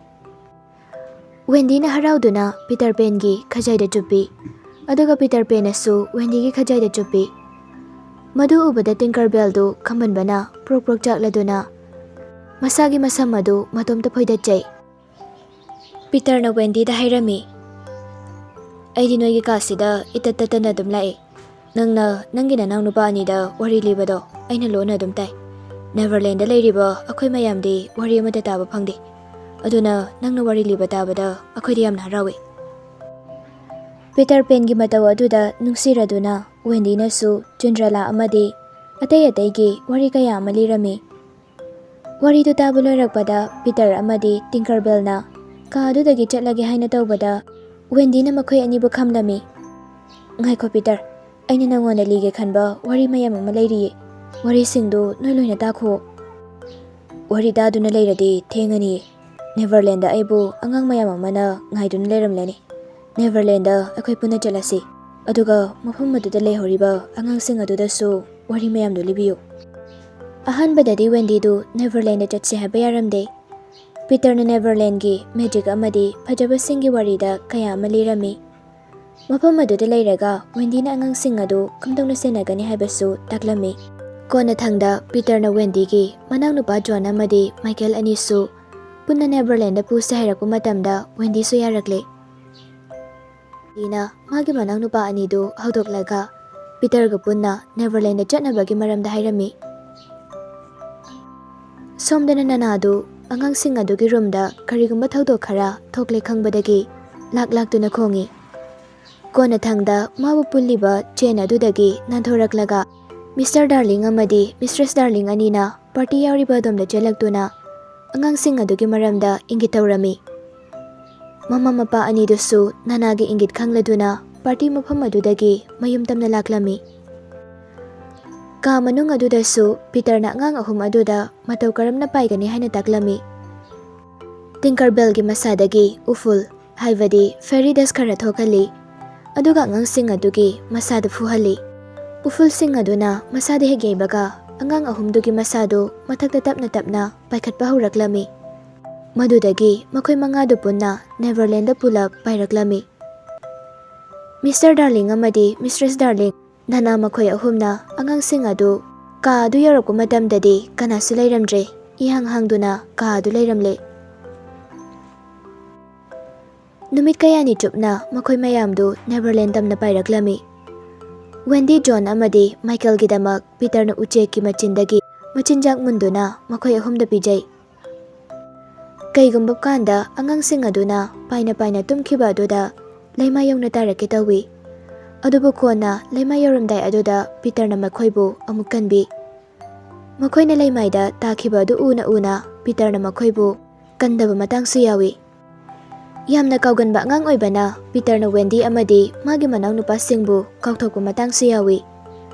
ꯋꯦꯟꯗꯤꯅ ꯍꯔꯥꯎꯗꯨꯅ ꯄꯤꯇꯔ ꯄꯦꯟꯒꯤ ꯈꯖꯥꯏꯗ ꯆꯨꯞꯄꯤ, ꯑꯗꯨꯒ ꯄꯤꯇꯔ ꯄꯦꯟꯅꯁꯨ ꯋꯦꯟꯗꯤꯒꯤ ꯈꯖꯥꯏꯗ ꯆꯨꯞꯄꯤ꯫ ꯃꯗꯨ ꯎꯕꯗ ꯇꯤꯡꯀꯔꯕꯦꯜꯗꯨ ꯈꯝꯕꯟꯕꯅ ꯄ꯭ꯔꯣꯛ ꯄ꯭ꯔꯣꯛ ꯆꯥꯛꯂꯗꯨꯅ ꯃꯁꯥꯒꯤ ꯃꯁꯝ ꯑꯗꯨ ꯃꯇꯣꯝꯇ ꯐꯣꯏꯗꯠꯆꯩ꯫ ꯄꯤꯇꯔꯅ ꯋꯦꯟꯗꯤꯗ ꯍꯥꯏꯔꯝꯃꯤ, "ꯑꯩꯗꯤ ꯅꯣꯏꯒꯤ ꯀꯥꯁꯤꯗ ꯏꯇꯠ ꯇꯠꯇꯅ ꯑꯗꯨꯝ ꯂꯥꯛꯏ꯫ ꯅꯪꯅ ꯅꯪꯒꯤ ꯅꯅꯥꯎ ꯅꯨꯄꯥ ꯑꯅꯤꯗ ꯋꯥꯔꯤ ꯂꯤꯕꯗꯣ ꯑꯩꯅ ꯂꯣꯟꯅ ꯑꯗꯨꯝ ꯇꯥꯏ꯫ ꯅꯦꯚꯔꯂꯦꯟꯗ ꯂꯩꯔꯤꯕ ꯑꯩꯈꯣꯏ ꯃꯌꯥꯝꯗꯤ ꯋꯥꯔꯤ ꯑꯃꯠꯇ ꯇꯥꯕ ꯐꯪꯗꯦ꯫ ꯑꯗꯨꯅ ꯅꯪꯅ ꯋꯥꯔꯤ ꯂꯤꯕ ꯇꯥꯕꯗ ꯑꯩꯈꯣꯏꯗꯤ ꯌꯥꯝꯅ ꯍꯔꯥꯎꯏ꯫" ꯄꯤꯇꯔ ꯄꯦꯟꯒꯤ ꯃꯇꯧ ꯑꯗꯨꯗ ꯅꯨꯡꯁꯤꯔꯗꯨꯅ ꯋꯦꯟꯗꯤꯅꯁꯨ ꯆꯤꯟꯗ꯭ꯔꯦꯂꯥ ꯑꯃꯗꯤ ꯑꯇꯩ ꯑꯇꯩꯒꯤ ꯋꯥꯔꯤ ꯀꯌꯥ ꯑꯃ ꯂꯤꯔꯝꯃꯤ꯫ ꯋꯥꯔꯤꯗꯨ ꯇꯥꯕ ꯂꯣꯏꯔꯛꯄꯗ ꯄꯤꯇꯔ ꯑꯃꯗꯤ ꯇꯤꯡꯀꯔꯕꯦꯜꯅ ꯀꯥ ꯑꯗꯨꯗꯒꯤ ꯆꯠꯂꯒꯦ ꯍꯥꯏꯅ ꯇꯧꯕꯗ, ꯋꯦꯟꯗꯤꯅ ꯃꯈꯣꯏ ꯑꯅꯤꯕꯨ ꯈꯝꯂꯝꯃꯤ꯫ "ꯉꯥꯏꯈꯣ ꯄꯤꯇꯔ, ꯑꯩꯅ ꯅꯉꯣꯟꯗ ꯂꯤꯒꯦ ꯈꯟꯕ ꯋꯥꯔꯤ ꯃꯌꯥꯝ ꯑꯃ ꯂꯩꯔꯤꯌꯦ꯫ ꯋꯥꯔꯤꯁꯤꯡꯗꯨ ꯅꯣꯏ ꯂꯣꯏꯅ ꯇꯥꯈꯣ꯫" "ꯋꯥꯔꯤ ꯇꯥꯗꯨꯅ ꯂꯩꯔꯗꯤ ꯊꯦꯡꯉꯅꯤ꯫ ꯅꯦꯚꯔꯂꯦꯟꯗ ꯑꯩꯕꯨ ꯑꯉꯥꯡ ꯃꯌꯥꯝ ꯑꯃꯅ ꯉꯥꯏꯗꯨꯅ ꯂꯩꯔꯝꯂꯅꯤ꯫ ꯅꯦꯚꯔꯂꯦꯟꯗ ꯑꯩꯈꯣꯏ ꯄꯨꯟꯅ ꯆꯠꯂꯁꯤ, ꯑꯗꯨꯒ ꯃꯐꯝ ꯑꯗꯨꯗ ꯂꯩꯍꯧꯔꯤꯕ ꯑꯉꯥꯡꯁꯤꯡ ꯑꯗꯨꯗꯁꯨ ꯋꯥꯔꯤ ꯃꯌꯥꯝꯗꯨ ꯂꯤꯕꯤꯌꯨ꯫" ꯑꯍꯥꯟꯕꯗꯗꯤ ꯋꯦꯟꯗꯤꯗꯨ ꯅꯦꯚꯔꯂꯦꯟꯗ ꯆꯠꯁꯤ ꯍꯥꯏꯕ ꯌꯥꯔꯝꯗꯦ꯫ ꯄꯤꯇꯔꯅ ꯅꯦꯚꯔꯂꯦꯟꯒꯤ ꯃꯦꯖꯤꯛ ꯑꯃꯗꯤ ꯐꯖꯕꯁꯤꯡꯒꯤ ꯋꯥꯔꯤꯗ ꯀꯌꯥ ꯑꯃ ꯂꯤꯔꯝꯃꯤ꯫ ꯃꯐꯝ ꯑꯗꯨꯗ ꯂꯩꯔꯒ ꯋꯦꯟꯗꯤꯅ ꯑꯉꯥꯡꯁꯤꯡ ꯑꯗꯨ ꯀꯝꯗꯧꯅ ꯁꯦꯟꯅꯒꯅꯤ ꯍꯥꯏꯕꯁꯨ ꯇꯥꯛꯂꯝꯃꯤ꯫ ꯀꯣꯟꯅꯊꯪꯗ ꯄꯤꯇꯔꯅ ꯋꯦꯟꯗꯤꯒꯤ ꯃꯅꯥꯎꯅꯨꯄꯥ ꯖꯣꯟ ꯑꯃꯗꯤ ꯃꯥꯏꯀꯦꯜ ꯑꯅꯤꯁꯨ ꯄꯨꯟꯅ ꯅꯦꯚꯔꯂꯦꯟꯗ ꯄꯨꯁꯦ ꯍꯥꯏꯔꯛꯄ ꯃꯇꯝꯗ ꯋꯦꯟꯗꯤꯁꯨ ꯌꯥꯔꯛꯂꯦ꯫ ꯋꯦꯟꯗꯤꯅ ꯃꯥꯒꯤ ꯃꯅꯥꯎꯅꯨꯄꯥ ꯑꯅꯤꯗꯨ ꯍꯧꯗꯣꯛꯂꯒ ꯄꯤꯇꯔꯒ ꯄꯨꯟꯅ ꯅꯦꯚꯔꯂꯦꯟꯗ ꯆꯠꯅꯕꯒꯤ ꯃꯔꯝꯗ ꯍꯥꯏꯔꯝꯃꯤ꯫ ꯁꯣꯝꯗꯅ ꯅꯅꯥꯗꯨ ꯑꯉꯥꯡꯁꯤꯡ ꯑꯗꯨꯒꯤ ꯔꯨꯝꯗ ꯀꯔꯤꯒꯨꯝꯕ ꯊꯧꯗꯣꯛ ꯈꯔ ꯊꯣꯛꯂꯦ ꯈꯪꯕꯗꯒꯤ ꯂꯥꯛ ꯂꯥꯛꯇꯨꯅ ꯈꯣꯡꯏ꯫ ꯀꯣꯟꯅꯊꯪꯗ ꯃꯥꯕꯨ ꯄꯨꯜꯂꯤꯕ ꯆꯦꯟ ꯑꯗꯨꯗꯒꯤ ꯅꯥꯟꯊꯣꯔꯛꯂꯒ ꯃꯤꯁꯇꯔ ꯗꯥꯔꯂꯤꯡ ꯑꯃꯗꯤ ꯃꯤꯁꯇ꯭ꯔꯦꯁ ꯗꯥꯔꯂꯤꯡ ꯑꯅꯤꯅ ꯄꯥꯔꯇꯤ ꯌꯥꯎꯔꯤꯕ ꯑꯗꯣꯝꯗ ꯆꯦꯜꯂꯛꯇꯨꯅ ꯑꯉꯥꯡꯁꯤꯡ ꯑꯗꯨꯒꯤ ꯃꯔꯝꯗ ꯏꯪꯒꯤꯠ ꯇꯧꯔꯝꯃꯤ꯫ ꯃꯃꯥ ꯃꯄꯥ ꯑꯅꯤꯗꯨꯁꯨ ꯅꯅꯥꯒꯤ ꯏꯪꯒꯤꯠ ꯈꯪꯂꯗꯨꯅ ꯄꯥꯔꯇꯤ ꯃꯐꯝ ꯑꯗꯨꯗꯒꯤ ꯃꯌꯨꯝ ꯇꯝꯅ ꯂꯥꯛꯂꯝꯃꯤ꯫ ꯀꯥ ꯃꯅꯨꯡ ꯑꯗꯨꯗꯁꯨ ꯄꯤꯇꯔꯅ ꯑꯉꯥꯡ ꯑꯍꯨꯝ ꯑꯗꯨꯗ ꯃꯇꯧ ꯀꯔꯝꯅ ꯄꯥꯏꯒꯅꯤ ꯍꯥꯏꯅ ꯇꯥꯛꯂꯝꯃꯤ꯫ ꯇꯤꯡꯀꯔꯕꯦꯜꯒꯤ ꯃꯁꯥꯗꯒꯤ ꯎꯐꯨꯜ, ꯍꯥꯏꯕꯗꯤ ꯐꯦꯔꯤ ꯗꯁ ꯈꯔ ꯊꯣꯛꯍꯜꯂꯤ, ꯑꯗꯨꯒ ꯑꯉꯥꯡꯁꯤꯡ ꯑꯗꯨꯒꯤ ꯃꯁꯥꯗ ꯐꯨꯍꯜꯂꯤ꯫ ꯎꯐꯨꯜꯁꯤꯡ ꯑꯗꯨꯅ ꯃꯁꯥꯗ ꯍꯦꯛ ꯌꯩꯕꯒ ꯑꯉꯥꯡ ꯑꯍꯨꯝꯗꯨꯒꯤ ꯃꯁꯥꯗꯨ ꯃꯊꯛꯇ ꯇꯞꯅ ꯇꯞꯅ ꯄꯥꯏꯈꯠꯄ ꯍꯧꯔꯛꯂꯝꯃꯤ꯫ ꯃꯗꯨꯗꯒꯤ ꯃꯈꯣꯏ ꯃꯉꯥꯗꯨ ꯄꯨꯟꯅ ꯅꯦꯚꯔꯂꯦꯟꯗ ꯄꯨꯂꯞ ꯄꯥꯏꯔꯛꯂꯝꯃꯤ꯫ ꯃꯤꯁꯇꯔ ꯗꯥꯔꯂꯤꯡ ꯑꯃꯗꯤ ꯃꯤꯁꯇ꯭ꯔꯦꯁ ꯗꯥꯔꯂꯤꯡ, ꯅꯅꯥ ꯃꯈꯣꯏ ꯑꯍꯨꯝꯅ ꯑꯉꯥꯡꯁꯤꯡ ꯑꯗꯨ ꯀꯥ ꯑꯗꯨ ꯌꯧꯔꯛꯄ ꯃꯇꯝꯗꯗꯤ ꯀꯅꯥꯁꯨ ꯂꯩꯔꯝꯗ꯭ꯔꯦ꯫ ꯏꯍꯥꯡ ꯍꯥꯡꯗꯨꯅ ꯀꯥ ꯑꯗꯨ ꯂꯩꯔꯝꯂꯦ꯫ ꯅꯨꯃꯤꯠ ꯀꯌꯥꯅꯤ ꯆꯨꯞꯅ ꯃꯈꯣꯏ ꯃꯌꯥꯝꯗꯨ ꯅꯦꯚꯔꯂꯦꯟ ꯇꯝꯅ ꯄꯥꯏꯔꯛꯂꯝꯃꯤ꯫ ꯋꯦꯟꯗꯤ, ꯖꯣꯟ ꯑꯃꯗꯤ ꯃꯥꯏꯀꯦꯜꯒꯤꯗꯃꯛ ꯄꯤꯇꯔꯅ ꯎꯆꯦꯛꯀꯤ ꯃꯆꯤꯟꯗꯒꯤ ꯃꯆꯤꯟꯖꯥꯛ ꯃꯨꯟꯗꯨꯅ ꯃꯈꯣꯏ ꯑꯍꯨꯝꯗ ꯄꯤꯖꯩ꯫ ꯀꯩꯒꯨꯝꯕ ꯀꯥꯟꯗ ꯑꯉꯥꯡꯁꯤꯡ ꯑꯗꯨꯅ ꯄꯥꯏꯅ ꯄꯥꯏꯅ ꯇꯨꯝꯈꯤꯕ ꯑꯗꯨꯗ ꯂꯩꯃꯥꯏ ꯌꯧꯅ ꯇꯥꯔꯛꯀꯦ ꯇꯧꯏ꯫ ꯑꯗꯨꯕꯨ ꯀꯣꯟꯅ ꯂꯩꯃꯥꯏ ꯌꯧꯔꯝꯗꯥꯏ ꯑꯗꯨꯗ ꯄꯤꯇꯔꯅ ꯃꯈꯣꯏꯕꯨ ꯑꯃꯨꯛ ꯀꯟꯕꯤ꯫ ꯃꯈꯣꯏꯅ ꯂꯩꯃꯥꯏꯗ ꯇꯥꯈꯤꯕ ꯑꯗꯨ ꯎꯅ ꯎꯅ ꯄꯤꯇꯔꯅ ꯃꯈꯣꯏꯕꯨ ꯀꯟꯗꯕ ꯃꯇꯥꯡꯁꯨ ꯌꯥꯎꯏ꯫ ꯌꯥꯝꯅ ꯀꯥꯎꯒꯟꯕ ꯑꯉꯥꯡ ꯑꯣꯏꯕꯅ ꯄꯤꯇꯔꯅ ꯋꯦꯟꯗꯤ ꯑꯃꯗꯤ ꯃꯥꯒꯤ ꯃꯅꯥꯎꯅꯨꯄꯥꯁꯤꯡꯕꯨ ꯀꯥꯎꯊꯣꯛꯄ ꯃꯇꯥꯡꯁꯨ ꯌꯥꯎꯏ꯫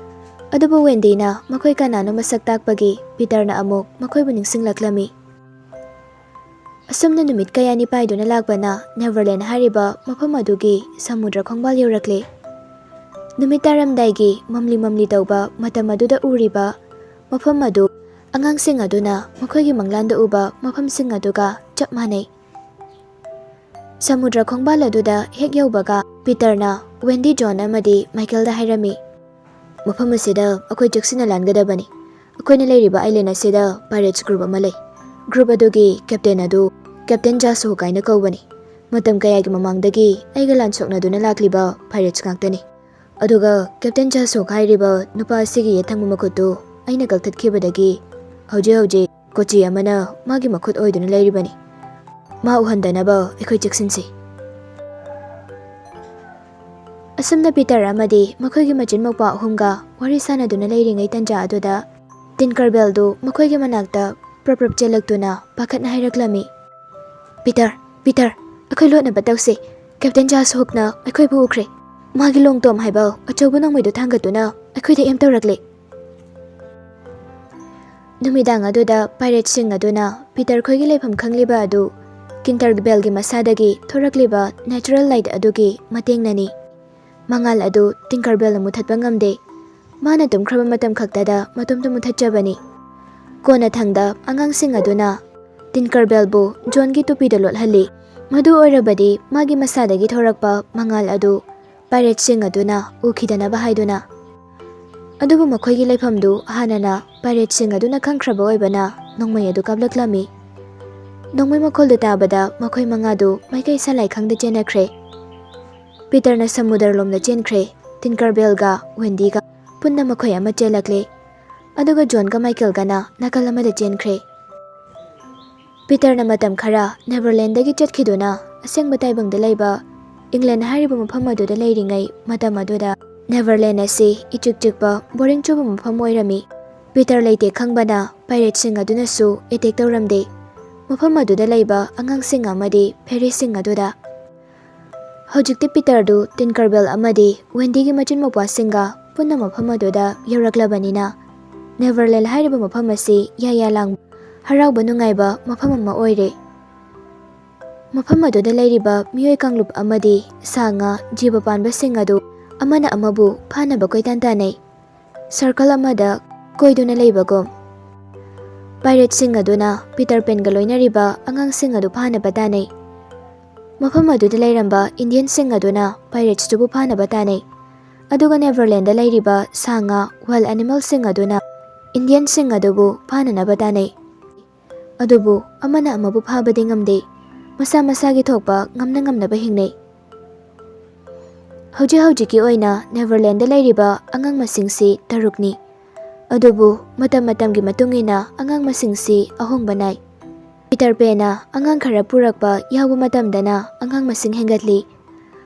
ꯑꯗꯨꯕꯨ ꯋꯦꯟꯗꯤꯅ ꯃꯈꯣꯏ ꯀꯅꯥꯅꯣ ꯃꯁꯛ ꯇꯥꯛꯄꯒꯤ ꯄꯤꯇꯔꯅ ꯑꯃꯨꯛ ꯃꯈꯣꯏꯕꯨ ꯅꯤꯡꯁꯤꯡꯂꯛꯂꯝꯃꯤ꯫ ꯑꯁꯨꯝꯅ ꯅꯨꯃꯤꯠ ꯀꯌꯥꯅꯤ ꯄꯥꯏꯗꯨꯅ ꯂꯥꯛꯄꯅ ꯅꯦꯚꯔꯂꯦꯟ ꯍꯥꯏꯔꯤꯕ ꯃꯐꯝ ꯑꯗꯨꯒꯤ ꯁꯃꯨꯗ꯭ꯔ ꯈꯣꯡꯕꯥꯜ ꯌꯧꯔꯛꯂꯦ꯫ ꯅꯨꯃꯤꯠ ꯇꯥꯔꯝꯗꯥꯏꯒꯤ ꯃꯝꯂꯤ ꯃꯝꯂꯤ ꯇꯧꯕ ꯃꯇꯝ ꯑꯗꯨꯗ ꯎꯔꯤꯕ ꯃꯐꯝ ꯑꯗꯨ ꯑꯉꯥꯡꯁꯤꯡ ꯑꯗꯨꯅ ꯃꯈꯣꯏꯒꯤ ꯃꯪꯂꯥꯟꯗ ꯎꯕ ꯃꯐꯝꯁꯤꯡ ꯑꯗꯨꯒ ꯆꯞ ꯃꯥꯟꯅꯩ꯫ ꯁꯃꯨꯗ꯭ꯔ ꯈꯣꯡꯕꯥꯜ ꯑꯗꯨꯗ ꯍꯦꯛ ꯌꯧꯕꯒ ꯄꯤꯇꯔꯅ ꯋꯦꯟꯗꯤ, ꯖꯣꯟ ꯑꯃꯗꯤ ꯃꯥꯏꯀꯦꯜꯗ ꯍꯥꯏꯔꯝꯃꯤ, ꯃꯐꯝ ꯑꯁꯤꯗ ꯑꯩꯈꯣꯏ ꯆꯦꯛꯁꯤꯟꯅ ꯂꯥꯟꯒꯗꯕꯅꯤ꯫ ꯑꯩꯈꯣꯏꯅ ꯂꯩꯔꯤꯕ ꯑꯥꯏꯂꯦꯟ ꯑꯁꯤꯗ ꯄꯥꯏꯔꯦꯠꯁ ꯒ꯭ꯔꯨꯞ ꯑꯃ ꯂꯩ꯫ ꯒ꯭ꯔꯨꯞ ꯑꯗꯨꯒꯤ ꯀꯦꯞꯇꯦꯟ ꯑꯗꯨ ꯀꯦꯞꯇꯦꯟ ꯖꯥꯁꯣ ꯀꯥꯏꯅ ꯀꯧꯕꯅꯤ꯫ ꯃꯇꯝ ꯀꯌꯥꯒꯤ ꯃꯃꯥꯡꯗꯒꯤ ꯑꯩꯒ ꯂꯥꯟ ꯁꯣꯛꯅꯗꯨꯅ ꯂꯥꯛꯂꯤꯕ ꯄꯥꯏꯔꯦꯠꯁ ꯉꯥꯛꯇꯅꯤ꯫ ꯑꯗꯨꯒ ꯀꯦꯞꯇꯦꯟ ꯖꯥꯁꯣꯛ ꯍꯥꯏꯔꯤꯕ ꯅꯨꯄꯥ ꯑꯁꯤꯒꯤ ꯌꯦꯠꯊꯪꯕ ꯃꯈꯨꯠꯇꯨ ꯑꯩꯅ ꯀꯛꯊꯠꯈꯤꯕꯗꯒꯤ ꯍꯧꯖꯤꯛ ꯍꯧꯖꯤꯛ ꯀꯣꯆꯤ ꯑꯃꯅ ꯃꯥꯒꯤ ꯃꯈꯨꯠ ꯑꯣꯏꯗꯨꯅ ꯂꯩꯔꯤꯕꯅꯤ꯫ ꯃꯥ ꯎꯍꯟꯗꯅꯕ ꯑꯩꯈꯣꯏ ꯆꯦꯛꯁꯤꯟꯁꯤ꯫ ꯑꯁꯨꯝꯅ ꯄꯤꯇꯔ ꯑꯃꯗꯤ ꯃꯈꯣꯏꯒꯤ ꯃꯆꯤꯟ ꯃꯧꯄ꯭ꯋꯥ ꯑꯍꯨꯝꯒ ꯋꯥꯔꯤ ꯁꯥꯟꯅꯗꯨꯅ ꯂꯩꯔꯤꯉꯩ ꯇꯟꯖꯥ ꯑꯗꯨꯗ ꯇꯤꯟꯀꯔꯕꯦꯜꯗꯨ ꯃꯈꯣꯏꯒꯤ ꯃꯅꯥꯛꯇ ꯄ꯭ꯔꯞ ꯄ꯭ꯔꯞ ꯆꯦꯜꯂꯛꯇꯨꯅ ꯄꯥꯈꯠꯅ ꯍꯥꯏꯔꯛꯂꯝꯃꯤ, "ꯄꯤꯇꯔ, ꯄꯤꯇꯔ, ꯑꯩꯈꯣꯏ ꯂꯣꯠꯅꯕ ꯇꯧꯁꯤ꯫ ꯀꯦꯞꯇꯦꯟ ꯖꯥꯁꯣꯛꯅ ꯑꯩꯈꯣꯏꯕꯨ ꯎꯈ꯭ꯔꯦ꯫ ꯃꯥꯒꯤ ꯂꯣꯡꯇꯣꯝ ꯍꯥꯏꯕ ꯑꯆꯧꯕ ꯅꯣꯡꯃꯩꯗꯨ ꯊꯥꯡꯒꯠꯇꯨꯅ ꯑꯩꯈꯣꯏꯗ ꯑꯦꯝ ꯇꯧꯔꯛꯂꯦ꯫" ꯅꯨꯃꯤꯗꯥꯡ ꯑꯗꯨꯗ ꯄꯥꯏꯔꯦꯠꯁꯤꯡ ꯑꯗꯨꯅ ꯄꯤꯇꯔ ꯈꯣꯏꯒꯤ ꯂꯩꯐꯝ ꯈꯪꯂꯤꯕ ꯑꯗꯨ ꯀꯤꯟꯇꯔꯕꯦꯜꯒꯤ ꯃꯁꯥꯗꯒꯤ ꯊꯣꯔꯛꯂꯤꯕ ꯅꯦꯆꯔꯦꯜ ꯂꯥꯏꯠ ꯑꯗꯨꯒꯤ ꯃꯇꯦꯡꯅꯅꯤ꯫ ꯃꯉꯥꯜ ꯑꯗꯨ ꯇꯤꯟꯀꯔꯕꯦꯜꯅ ꯃꯨꯊꯠꯄ ꯉꯝꯗꯦ꯫ ꯃꯥꯅ ꯇꯨꯝꯈ꯭ꯔꯕ ꯃꯇꯝ ꯈꯛꯇꯗ ꯃꯇꯣꯝꯇ ꯃꯨꯊꯠꯆꯕꯅꯤ꯫ ꯀꯣꯟꯅꯊꯪꯗ ꯑꯉꯥꯡꯁꯤꯡ ꯑꯗꯨꯅ ꯇꯤꯟꯀꯔꯕꯦꯜꯕꯨ ꯖꯣꯟꯒꯤ ꯇꯨꯄꯤꯗ ꯂꯣꯠꯍꯜꯂꯤ꯫ ꯃꯗꯨ ꯑꯣꯏꯔꯕꯗꯤ ꯃꯥꯒꯤ ꯃꯁꯥꯗꯒꯤ ꯊꯣꯔꯛꯄ ꯃꯉꯥꯜ ꯑꯗꯨ ꯄꯥꯏꯔꯦꯠꯁꯤꯡ ꯑꯗꯨꯅ ꯎꯈꯤꯗꯅꯕ ꯍꯥꯏꯗꯨꯅ꯫ ꯑꯗꯨꯕꯨ ꯃꯈꯣꯏꯒꯤ ꯂꯩꯐꯝꯗꯨ ꯍꯥꯟꯅꯅ ꯄꯥꯏꯔꯦꯠꯁꯤꯡ ꯑꯗꯨꯅ ꯈꯪꯈ꯭ꯔꯕ ꯑꯣꯏꯕꯅ ꯅꯣꯡꯃꯩ ꯑꯗꯨ ꯀꯥꯞꯂꯛꯂꯝꯃꯤ꯫ ꯅꯣꯡꯃꯩ ꯃꯈꯣꯜꯗꯨ ꯇꯥꯕꯗ ꯃꯈꯣꯏ ꯃꯉꯥꯗꯨ ꯃꯥꯏꯀꯩ ꯁꯂꯥꯏ ꯈꯪꯗ ꯆꯦꯟꯅꯈ꯭ꯔꯦ꯫ ꯄꯤꯇꯔꯅ ꯁꯃꯨꯗ꯭ꯔꯂꯣꯝꯗ ꯆꯦꯟꯈ꯭ꯔꯦ꯫ ꯇꯤꯟꯀꯔꯕꯦꯜꯒ ꯋꯦꯟꯗꯤꯒ ꯄꯨꯟꯅ ꯃꯈꯣꯏ ꯑꯃ ꯆꯦꯜꯂꯛꯂꯦ꯫ ꯑꯗꯨꯒ ꯖꯣꯟꯒ ꯃꯥꯏꯀꯦꯜꯒꯅ ꯅꯥꯀꯜ ꯑꯃꯗ ꯆꯦꯟꯈ꯭ꯔꯦ꯫ ꯄꯤꯇꯔꯅ ꯃꯇꯝ ꯈꯔ ꯅꯦꯚꯔꯂꯦꯟꯗꯒꯤ ꯆꯠꯈꯤꯗꯨꯅ ꯑꯁꯦꯡꯕ ꯇꯥꯏꯕꯪꯗ ꯂꯩꯕ ꯏꯪꯂꯦꯟ ꯍꯥꯏꯔꯤꯕ ꯃꯐꯝ ꯑꯗꯨꯗ ꯂꯩꯔꯤꯉꯩ ꯃꯇꯝ ꯑꯗꯨꯗ ꯅꯦꯚꯔꯂꯦꯟ ꯑꯁꯤ ꯏꯆꯤꯛ ꯆꯤꯛꯄ ꯕꯣꯔꯤꯡ ꯆꯨꯕ ꯃꯐꯝ ꯑꯣꯏꯔꯝꯃꯤ꯫ ꯄꯤꯇꯔ ꯂꯩꯇꯦ ꯈꯪꯕꯅ ꯄꯥꯏꯔꯦꯠꯁꯤꯡ ꯑꯗꯨꯅꯁꯨ ꯑꯦꯇꯦꯛ ꯇꯧꯔꯝꯗꯦ꯫ ꯃꯐꯝ ꯑꯗꯨꯗ ꯂꯩꯕ ꯑꯉꯥꯡꯁꯤꯡ ꯑꯃꯗꯤ ꯐꯦꯔꯤꯁꯤꯡ ꯑꯗꯨꯗ꯫ ꯍꯧꯖꯤꯛꯇꯤ ꯄꯤꯇꯔꯗꯨ ꯇꯤꯟꯀꯔꯕꯦꯜ ꯑꯃꯗꯤ ꯋꯦꯟꯗꯤꯒꯤ ꯃꯆꯤꯟ ꯃꯧꯄ꯭ꯋꯥꯁꯤꯡꯒ ꯄꯨꯟꯅ ꯃꯐꯝ ꯑꯗꯨꯗ ꯌꯧꯔꯛꯂꯕꯅꯤꯅ ꯅꯦꯚꯔꯂꯦꯟ ꯍꯥꯏꯔꯤꯕ ꯃꯐꯝ ꯑꯁꯤ ꯌꯥꯌꯥ ꯂꯥꯡꯕ, ꯍꯔꯥꯎꯕ ꯅꯨꯡꯉꯥꯏꯕ ꯃꯐꯝ ꯑꯃ ꯑꯣꯏꯔꯦ꯫ ꯃꯐꯝ ꯑꯗꯨꯗ ꯂꯩꯔꯤꯕ ꯃꯤꯑꯣꯏ ꯀꯥꯡꯂꯨꯞ ꯑꯃꯗꯤ ꯁꯥ ꯉꯥ ꯖꯤꯕ ꯄꯥꯟꯕꯁꯤꯡ ꯑꯗꯨ ꯑꯃꯅ ꯑꯃꯕꯨ ꯐꯥꯅꯕ ꯀꯣꯏꯇꯥꯟ ꯇꯥꯟꯅꯩ꯫ ꯁꯔꯀꯜ ꯑꯃꯗ ꯀꯣꯏꯗꯨꯅ ꯂꯩꯕꯒꯨꯝ꯫ ꯄꯥꯏꯔꯦꯠꯁꯤꯡ ꯑꯗꯨꯅ ꯄꯤꯇꯔ ꯄꯦꯟꯒ ꯂꯣꯏꯅꯔꯤꯕ ꯑꯉꯥꯡꯁꯤꯡ ꯑꯗꯨ ꯐꯥꯅꯕ ꯇꯥꯟꯅꯩ꯫ ꯃꯐꯝ ꯑꯗꯨꯗ ꯂꯩꯔꯝꯕ ꯏꯟꯗꯤꯌꯟꯁꯤꯡ ꯑꯗꯨꯅ ꯄꯥꯏꯔꯦꯠꯁꯇꯨꯕꯨ ꯐꯥꯅꯕ ꯇꯥꯟꯅꯩ꯫ ꯑꯗꯨꯒ ꯅꯦꯚꯔꯂꯦꯟꯗ ꯂꯩꯔꯤꯕ ꯁꯥ ꯉꯥ, wild animalꯁꯤꯡ ꯑꯗꯨꯅ ꯏꯟꯗꯤꯌꯟꯁꯤꯡ ꯑꯗꯨꯕꯨ ꯐꯥꯅꯅꯕ ꯇꯥꯟꯅꯩ꯫ ꯑꯗꯨꯕꯨ ꯑꯃꯅ ꯑꯃꯕꯨ ꯐꯥꯕꯗꯤ ꯉꯝꯗꯦ꯫ ꯃꯁꯥ ꯃꯁꯥꯒꯤ ꯊꯣꯛꯄ ꯉꯝꯅ ꯉꯝꯅꯕ ꯍꯤꯡꯅꯩ꯫ ꯍꯧꯖꯤꯛ ꯍꯧꯖꯤꯛꯀꯤ ꯑꯣꯏꯅ ꯅꯦꯚꯔꯂꯦꯟꯗ ꯂꯩꯔꯤꯕ ꯑꯉꯥꯡ ꯃꯁꯤꯡꯁꯤ ꯇꯔꯨꯛꯅꯤ꯫ ꯑꯗꯨꯕꯨ ꯃꯇꯝ ꯃꯇꯝꯒꯤ ꯃꯇꯨꯡ ꯏꯟꯅ ꯑꯉꯥꯡ ꯃꯁꯤꯡꯁꯤ ꯑꯍꯣꯡꯕ ꯅꯥꯏ꯫ ꯄꯤꯇꯔ ꯄꯦꯟꯅ ꯑꯉꯥꯡ ꯈꯔ ꯄꯨꯔꯛꯄ ꯌꯥꯎꯕ ꯃꯇꯝꯗꯅ ꯑꯉꯥꯡ ꯃꯁꯤꯡ ꯍꯦꯟꯒꯠꯂꯤ꯫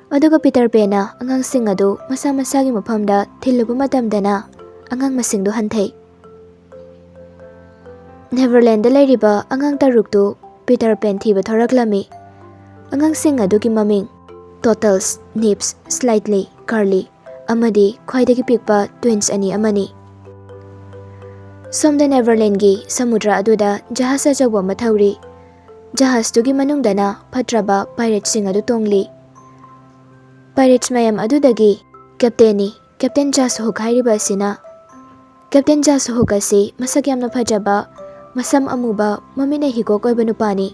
ꯑꯗꯨꯒ ꯄꯤꯇꯔ ꯄꯦꯟꯅ ꯑꯉꯥꯡꯁꯤꯡ ꯑꯗꯨ ꯃꯁꯥ ꯃꯁꯥꯒꯤ ꯃꯐꯝꯗ ꯊꯤꯜꯂꯨꯕ ꯃꯇꯝꯗꯅ ꯑꯉꯥꯡ ꯃꯁꯤꯡꯗꯨ ꯍꯟꯊꯩ꯫ ꯅꯦꯚꯔꯂꯦꯟꯗ ꯂꯩꯔꯤꯕ ꯑꯉꯥꯡ ꯇꯔꯨꯛꯇꯨ ꯄꯤꯇꯔ ꯄꯦꯟ ꯊꯤꯕ ꯊꯣꯔꯛꯂꯝꯃꯤ꯫ ꯑꯉꯥꯡꯁꯤꯡ ꯑꯗꯨꯒꯤ ꯃꯃꯤꯡ ꯇꯣꯇꯜꯁ, ꯅꯤꯞꯁ, ꯁ꯭ꯂꯥꯏꯠꯂꯤ, ꯀꯥꯔꯂꯤ ꯑꯃꯗꯤ ꯈ꯭ꯋꯥꯏꯗꯒꯤ ꯄꯤꯛꯄ ꯇ꯭ꯋꯤꯟꯁ ꯑꯅꯤ ꯑꯃꯅꯤ꯫ ꯁꯣꯝꯗ ꯅꯦꯚꯔꯂꯦꯟꯒꯤ ꯁꯃꯨꯗ꯭ꯔ ꯑꯗꯨꯗ ꯖꯍꯥꯖ ꯑꯆꯧꯕ ꯑꯃ ꯊꯧꯔꯤ꯫ ꯖꯍꯥꯖꯇꯨꯒꯤ ꯃꯅꯨꯡꯗꯅ ꯐꯠꯇ꯭ꯔꯕ ꯄꯥꯏꯔꯦꯠꯁꯤꯡ ꯑꯗꯨ ꯇꯣꯡꯂꯤ꯫ ꯄꯥꯏꯔꯦꯠꯁ ꯃꯌꯥꯝ ꯑꯗꯨꯗꯒꯤ ꯀꯦꯞꯇꯦꯟꯅꯤ, ꯀꯦꯞꯇꯦꯟ ꯖꯥꯁ ꯍꯨꯛ ꯍꯥꯏꯔꯤꯕ ꯑꯁꯤꯅ꯫ ꯀꯦꯞꯇꯦꯟ ꯖꯥꯁ ꯍꯨꯛ ꯑꯁꯤ ꯃꯁꯛ ꯌꯥꯝꯅ ꯐꯖꯕ, ꯃꯁꯝ ꯑꯃꯨꯕ, ꯃꯃꯤꯠꯅ ꯍꯤꯒꯣꯛ ꯑꯣꯏꯕ ꯅꯨꯄꯥꯅꯤ꯫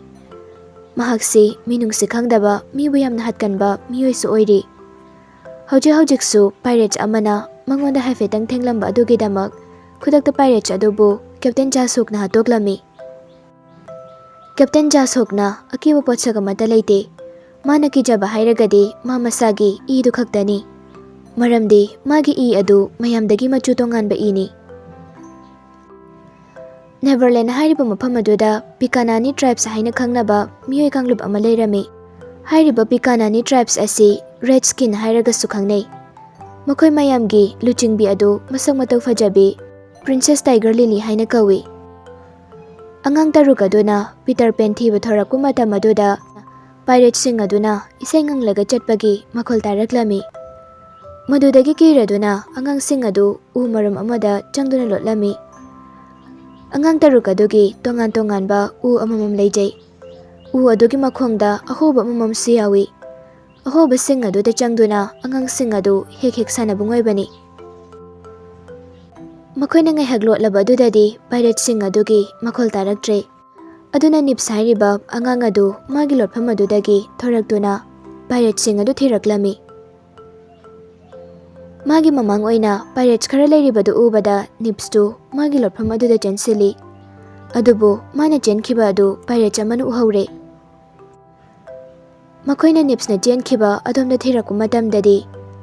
ꯃꯍꯥꯛꯁꯤ ꯃꯤꯅꯨꯡꯁꯤ ꯈꯪꯗꯕ, ꯃꯤꯕꯨ ꯌꯥꯝꯅ ꯍꯥꯠꯀꯟꯕ ꯃꯤꯑꯣꯏꯁꯨ ꯑꯣꯏꯔꯤ꯫ ꯍꯧꯖꯤꯛ ꯍꯧꯖꯤꯛꯁꯨ ꯄꯥꯏꯔꯦꯠꯁ ꯑꯃꯅ ꯃꯉꯣꯟꯗ ꯍꯥꯏꯐꯦꯠꯇꯪ ꯊꯦꯡꯂꯝꯕ ꯑꯗꯨꯒꯤꯗꯃꯛ ꯈꯨꯗꯛꯇ ꯄꯥꯏꯔꯦꯠꯁ ꯑꯗꯨꯕꯨ ꯀꯦꯞꯇꯦꯟ ꯖꯥꯁ ꯍꯨꯛꯅ ꯍꯥꯠꯇꯣꯛꯂꯝꯃꯤ꯫ ꯀꯦꯞꯇꯦꯟ ꯖꯥꯁ ꯍꯨꯛꯅ ꯑꯀꯤꯕ ꯄꯣꯠꯁꯛ ꯑꯃꯠꯇ ꯂꯩꯇꯦ꯫ ꯃꯥꯅ ꯀꯤꯖꯕ ꯍꯥꯏꯔꯒꯗꯤ ꯃꯥ ꯃꯁꯥꯒꯤ ꯏꯗꯨ ꯈꯛꯇꯅꯤ꯫ ꯃꯔꯝꯗꯤ ꯃꯥꯒꯤ ꯏ ꯑꯗꯨ ꯃꯌꯥꯝꯗꯒꯤ ꯃꯆꯨ ꯇꯣꯉꯥꯟꯕ ꯏꯅꯤ꯫ ꯅꯦꯚꯔꯂꯦꯟ ꯍꯥꯏꯔꯤꯕ ꯃꯐꯝ ꯑꯗꯨꯗ ꯄꯤꯀꯥꯅꯥꯅꯤ ꯇ꯭ꯔꯥꯏꯕꯁ ꯍꯥꯏꯅ ꯈꯪꯅꯕ ꯃꯤꯑꯣꯏ ꯀꯥꯡꯂꯨꯞ ꯑꯃ ꯂꯩꯔꯝꯃꯤ꯫ ꯍꯥꯏꯔꯤꯕ ꯄꯤꯀꯥꯅꯥꯅꯤ ꯇ꯭ꯔꯥꯏꯕꯁ ꯑꯁꯤ ꯔꯦꯗ ꯁ꯭ꯀꯤꯟ ꯍꯥꯏꯔꯒꯁꯨ ꯈꯪꯅꯩ꯫ ꯃꯈꯣꯏ ꯃꯌꯥꯝꯒꯤ ꯂꯨꯆꯤꯡꯕꯤ ꯑꯗꯨ ꯃꯁꯛ ꯃꯇꯧ ꯐꯖꯕꯤ ꯄ꯭ꯔꯤꯟꯁꯦꯁ ꯇꯥꯏꯒꯔ ꯂꯤꯂꯤ ꯍꯥꯏꯅ ꯀꯧꯏ꯫ ꯑꯉꯥꯡ ꯇꯔꯨꯛ ꯑꯗꯨꯅ ꯄꯤꯇꯔ ꯄꯦꯟ ꯊꯤꯕ ꯊꯣꯔꯛꯄ ꯃꯇꯝ ꯑꯗꯨꯗ ꯄꯥꯏꯔꯦꯠꯁꯤꯡ ꯑꯗꯨꯅ ꯏꯁꯩ ꯉꯪꯂꯒ ꯆꯠꯄꯒꯤ ꯃꯈꯣꯜ ꯇꯥꯔꯛꯂꯝꯃꯤ꯫ ꯃꯗꯨꯗꯒꯤ ꯀꯤꯔꯗꯨꯅ ꯑꯉꯥꯡꯁꯤꯡ ꯑꯗꯨ ꯎ ꯃꯔꯨꯝ ꯑꯃꯗ ꯆꯪꯗꯨꯅ ꯂꯣꯠꯂꯝꯃꯤ꯫ ꯑꯉꯥꯡ ꯇꯔꯨꯛ ꯑꯗꯨꯒꯤ ꯇꯣꯉꯥꯟ ꯇꯣꯉꯥꯟꯕ ꯎ ꯑꯃꯃꯝ ꯂꯩꯖꯩ꯫ ꯎ ꯑꯗꯨꯒꯤ ꯃꯈꯣꯡꯗ ꯑꯍꯣꯕ ꯑꯃꯃꯝꯁꯨ ꯌꯥꯎꯏ꯫ ꯑꯍꯣꯕꯁꯤꯡ ꯑꯗꯨꯗ ꯆꯪꯗꯨꯅ ꯑꯉꯥꯡꯁꯤꯡ ꯑꯗꯨ ꯍꯦꯛ ꯍꯦꯛ ꯁꯥꯟꯅꯕꯨꯡ ꯑꯣꯏꯕꯅꯤ꯫ ꯃꯈꯣꯏꯅ ꯉꯥꯏꯍꯥꯛ ꯂꯣꯠꯂꯕ ꯑꯗꯨꯗꯗꯤ ꯄꯥꯏꯔꯦꯠꯁꯤꯡ ꯑꯗꯨꯒꯤ ꯃꯈꯣꯜ ꯇꯥꯔꯛꯇ꯭ꯔꯦ꯫ ꯑꯗꯨꯅ ꯅꯤꯞꯁ ꯍꯥꯏꯔꯤꯕ ꯑꯉꯥꯡ ꯑꯗꯨ ꯃꯥꯒꯤ ꯂꯣꯠꯐꯝ ꯑꯗꯨꯗꯒꯤ ꯊꯣꯔꯛꯇꯨꯅ ꯄꯥꯏꯔꯦꯠꯁꯤꯡ ꯑꯗꯨ ꯊꯤꯔꯛꯂꯝꯃꯤ꯫ ꯃꯥꯒꯤ ꯃꯃꯥꯡ ꯑꯣꯏꯅ ꯄꯥꯏꯔꯦꯠꯁ ꯈꯔ ꯂꯩꯔꯤꯕꯗꯨ ꯎꯕꯗ ꯅꯤꯞꯁꯇꯨ ꯃꯥꯒꯤ ꯂꯣꯠꯐꯝ ꯑꯗꯨꯗ ꯆꯦꯟꯁꯤꯜꯂꯤ꯫ ꯑꯗꯨꯕꯨ ꯃꯥꯅ ꯆꯦꯟꯈꯤꯕ ꯑꯗꯨ ꯄꯥꯏꯔꯦꯠꯁ ꯑꯃꯅ ꯎꯍꯧꯔꯦ꯫ ꯃꯈꯣꯏꯅ ꯅꯤꯞꯁꯅ ꯆꯦꯟꯈꯤꯕ ꯑꯗꯣꯝꯗ ꯊꯤꯔꯛꯄ ꯃꯇꯝꯗꯗꯤ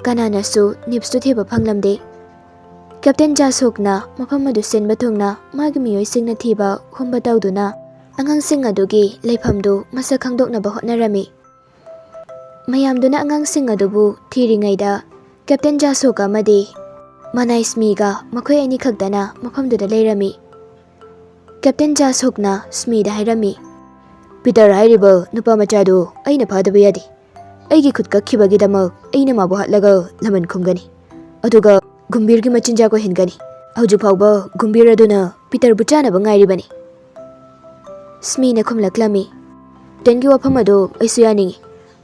ꯀꯅꯥꯅꯁꯨ ꯅꯤꯞꯁꯇꯨ ꯊꯤꯕ ꯐꯪꯂꯝꯗꯦ꯫ ꯀꯦꯞꯇꯦꯟ ꯖꯥꯁꯣꯛꯅ ꯃꯐꯝ ꯑꯗꯨ ꯁꯤꯟꯕ ꯊꯨꯡꯅ ꯃꯥꯒꯤ ꯃꯤꯑꯣꯏꯁꯤꯡꯅ ꯊꯤꯕ ꯍꯨꯝꯕ ꯇꯧꯗꯨꯅ ꯑꯉꯥꯡꯁꯤꯡ ꯑꯗꯨꯒꯤ ꯂꯩꯐꯝꯗꯨ ꯃꯁꯛ ꯈꯪꯗꯣꯛꯅꯕ ꯍꯣꯠꯅꯔꯝꯃꯤ꯫ ꯃꯌꯥꯝꯗꯨꯅ ꯑꯉꯥꯡꯁꯤꯡ ꯑꯗꯨꯕꯨ ꯊꯤꯔꯤꯉꯩꯗ ꯀꯦꯞꯇꯦꯟ ꯖꯥꯁꯣꯛ ꯑꯃꯗꯤ ꯃꯅꯥꯏ ꯁ꯭ꯃꯤꯒ ꯃꯈꯣꯏ ꯑꯅꯤꯈꯛꯇꯅ ꯃꯐꯝꯗꯨꯗ ꯂꯩꯔꯝꯃꯤ꯫ ꯀꯦꯞꯇꯦꯟ ꯖꯥꯁꯣꯛꯅ ꯁ꯭ꯃꯤꯗ ꯍꯥꯏꯔꯝꯃꯤ, "ꯄꯤꯇꯔ ꯍꯥꯏꯔꯤꯕ ꯅꯨꯄꯥ ꯃꯆꯥꯗꯨ ꯑꯩꯅ ꯐꯥꯗꯕ ꯌꯥꯗꯦ꯫ ꯑꯩꯒꯤ ꯈꯨꯠ ꯀꯛꯈꯤꯕꯒꯤꯗꯃꯛ ꯑꯩꯅ ꯃꯥꯕꯨ ꯍꯥꯠꯂꯒ ꯂꯃꯟ ꯈꯨꯝꯒꯅꯤ꯫ ꯑꯗꯨꯒ ꯒꯨꯝꯕꯤꯔꯒꯤ ꯃꯆꯤꯟꯖꯥꯛ ꯑꯣꯏꯍꯟꯒꯅꯤ꯫ ꯍꯧꯖꯤꯛ ꯐꯥꯎꯕ ꯒꯨꯝꯕꯤꯔ ꯑꯗꯨꯅ ꯄꯤꯇꯔꯕꯨ ꯆꯥꯅꯕ ꯉꯥꯏꯔꯤꯕꯅꯤ꯫" ꯁ꯭ꯃꯤꯅ ꯈꯨꯝꯂꯛꯂꯝꯃꯤ, "ꯀꯦꯞꯇꯦꯟꯒꯤ ꯋꯥꯐꯝ ꯑꯗꯨ ꯑꯩꯁꯨ ꯌꯥꯅꯤꯡꯏ꯫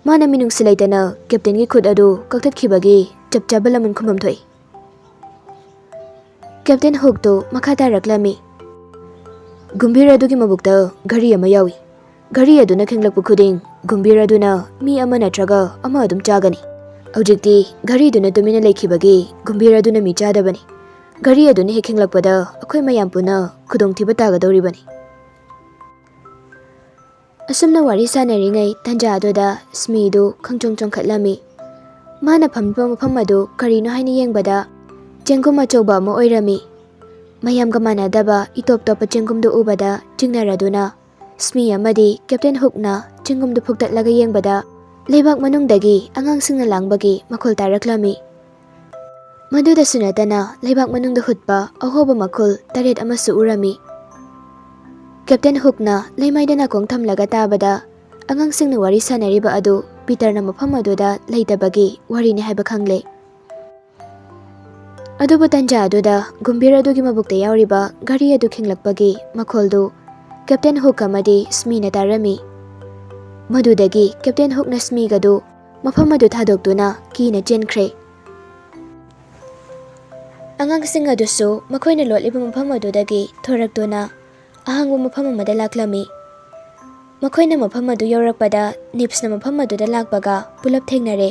ꯃꯥꯅ ꯃꯤꯅꯨꯡꯁꯤ ꯂꯩꯇꯅ ꯀꯦꯞꯇꯦꯟꯒꯤ ꯈꯨꯠ ꯑꯗꯨ ꯀꯛꯊꯠꯈꯤꯕꯒꯤ ꯆꯞ ꯆꯥꯕ ꯂꯃꯟ ꯈꯨꯝꯐꯝ ꯊꯣꯛꯏ꯫" ꯀꯦꯞꯇꯦꯟ ꯍꯨꯛꯇꯨ ꯃꯈꯥ ꯇꯥꯔꯛꯂꯝꯃꯤ, "ꯒꯨꯝꯕꯤꯔ ꯑꯗꯨꯒꯤ ꯃꯕꯨꯛꯇ ꯘꯔꯤ ꯑꯃ ꯌꯥꯎꯏ꯫ ꯘꯔꯤ ꯑꯗꯨꯅ ꯈꯦꯡꯂꯛꯄ ꯈꯨꯗꯤꯡ ꯒꯨꯝꯕꯤꯔ ꯑꯗꯨꯅ ꯃꯤ ꯑꯃ ꯅꯠꯇ꯭ꯔꯒ ꯑꯃ ꯑꯗꯨꯝ ꯆꯥꯒꯅꯤ꯫ ꯍꯧꯖꯤꯛꯇꯤ ꯘꯔꯤꯗꯨꯅ ꯇꯨꯃꯤꯟꯅ ꯂꯩꯈꯤꯕꯒꯤ ꯒꯨꯝꯕꯤꯔ ꯑꯗꯨꯅ ꯃꯤ ꯆꯥꯗꯕꯅꯤ꯫ ꯘꯔꯤ ꯑꯗꯨꯅ ꯍꯦꯛ ꯈꯦꯡꯂꯛꯄꯗ ꯑꯩꯈꯣꯏ ꯃꯌꯥꯝ ꯄꯨꯟꯅ ꯈꯨꯗꯣꯡꯊꯤꯕ ꯇꯥꯒꯗꯧꯔꯤꯕꯅꯤ꯫" ꯑꯁꯨꯝꯅ ꯋꯥꯔꯤ ꯁꯥꯟꯅꯔꯤꯉꯩ ꯇꯟꯖꯥ ꯑꯗꯨꯗ ꯁ꯭ꯃꯤꯗꯨ ꯈꯪꯆꯣꯡ ꯆꯣꯡꯈꯠꯂꯝꯃꯤ꯫ ꯃꯥꯅ ꯐꯝꯂꯤꯕ ꯃꯐꯝ ꯑꯗꯨ ꯀꯔꯤꯅꯣ ꯍꯥꯏꯅ ꯌꯦꯡꯕꯗ ꯆꯦꯡꯒꯨꯝ ꯑꯆꯧꯕ ꯑꯃ ꯑꯣꯏꯔꯝꯃꯤ꯫ ꯃꯌꯥꯝꯒ ꯃꯥꯟꯅꯗꯕ ꯏꯇꯣꯞ ꯇꯣꯞꯄ ꯆꯦꯡꯒꯨꯝꯗꯨ ꯎꯕꯗ ꯆꯤꯡꯅꯔꯗꯨꯅ ꯁ꯭ꯃꯤ ꯑꯃꯗꯤ ꯀꯦꯞꯇꯦꯟ ꯍꯨꯛꯅ ꯆꯦꯡꯒꯨꯝꯗꯨ ꯐꯨꯛꯇꯠꯂꯒ ꯌꯦꯡꯕꯗ ꯂꯩꯕꯥꯛ ꯃꯅꯨꯡꯗꯒꯤ ꯑꯉꯥꯡꯁꯤꯡꯅ ꯂꯥꯡꯕꯒꯤ ꯃꯈꯣꯜ ꯇꯥꯔꯛꯂꯝꯃꯤ꯫ ꯃꯗꯨꯗꯁꯨ ꯅꯠꯇꯅ ꯂꯩꯕꯥꯛ ꯃꯅꯨꯡꯗ ꯍꯨꯠꯄ ꯑꯍꯣꯕ ꯃꯈꯨꯜ ꯇꯔꯦꯠ ꯑꯃꯁꯨ ꯎꯔꯝꯃꯤ꯫ ꯀꯦꯞꯇꯦꯟ ꯍꯨꯛꯅ ꯂꯩꯃꯥꯏꯗ ꯅꯥꯀꯣꯡ ꯊꯝꯂꯒ ꯇꯥꯕꯗ ꯑꯉꯥꯡꯁꯤꯡꯅ ꯋꯥꯔꯤ ꯁꯥꯟꯅꯔꯤꯕ ꯑꯗꯨ ꯄꯤꯇꯔꯅ ꯃꯐꯝ ꯑꯗꯨꯗ ꯂꯩꯇꯕꯒꯤ ꯋꯥꯔꯤꯅꯤ ꯍꯥꯏꯕ ꯈꯪꯂꯦ꯫ ꯑꯗꯨꯕꯨ ꯇꯟꯖꯥ ꯑꯗꯨꯗ ꯒꯨꯝꯕꯤꯔ ꯑꯗꯨꯒꯤ ꯃꯕꯨꯛꯇ ꯌꯥꯎꯔꯤꯕ ꯘꯔꯤ ꯑꯗꯨ ꯈꯤꯡꯂꯛꯄꯒꯤ ꯃꯈꯣꯜꯗꯨ ꯀꯦꯞꯇꯦꯟ ꯍꯨꯛ ꯑꯃꯗꯤ ꯁ꯭ꯃꯤꯅ ꯇꯥꯔꯝꯃꯤ꯫ ꯃꯗꯨꯗꯒꯤ ꯀꯦꯞꯇꯦꯟ ꯍꯨꯛꯅ ꯁ꯭ꯃꯤꯒꯗꯨ ꯃꯐꯝ ꯑꯗꯨ ꯊꯥꯗꯣꯛꯇꯨꯅ ꯀꯤꯅ ꯆꯦꯟꯈ꯭ꯔꯦ꯫ ꯑꯉꯥꯡꯁꯤꯡ ꯑꯗꯨꯁꯨ ꯃꯈꯣꯏꯅ ꯂꯣꯠꯂꯤꯕ ꯃꯐꯝ ꯑꯗꯨꯗꯒꯤ ꯊꯣꯔꯛꯇꯨꯅ ꯑꯍꯥꯡꯕ ꯃꯐꯝ ꯑꯃꯗ ꯂꯥꯛꯂꯝꯃꯤ꯫ ꯃꯈꯣꯏꯅ ꯃꯐꯝ ꯑꯗꯨ ꯌꯧꯔꯛꯄꯗ ꯅꯤꯞꯁꯅ ꯃꯐꯝ ꯑꯗꯨꯗ ꯂꯥꯛꯄꯒ ꯄꯨꯂꯞ ꯊꯦꯡꯅꯔꯦ꯫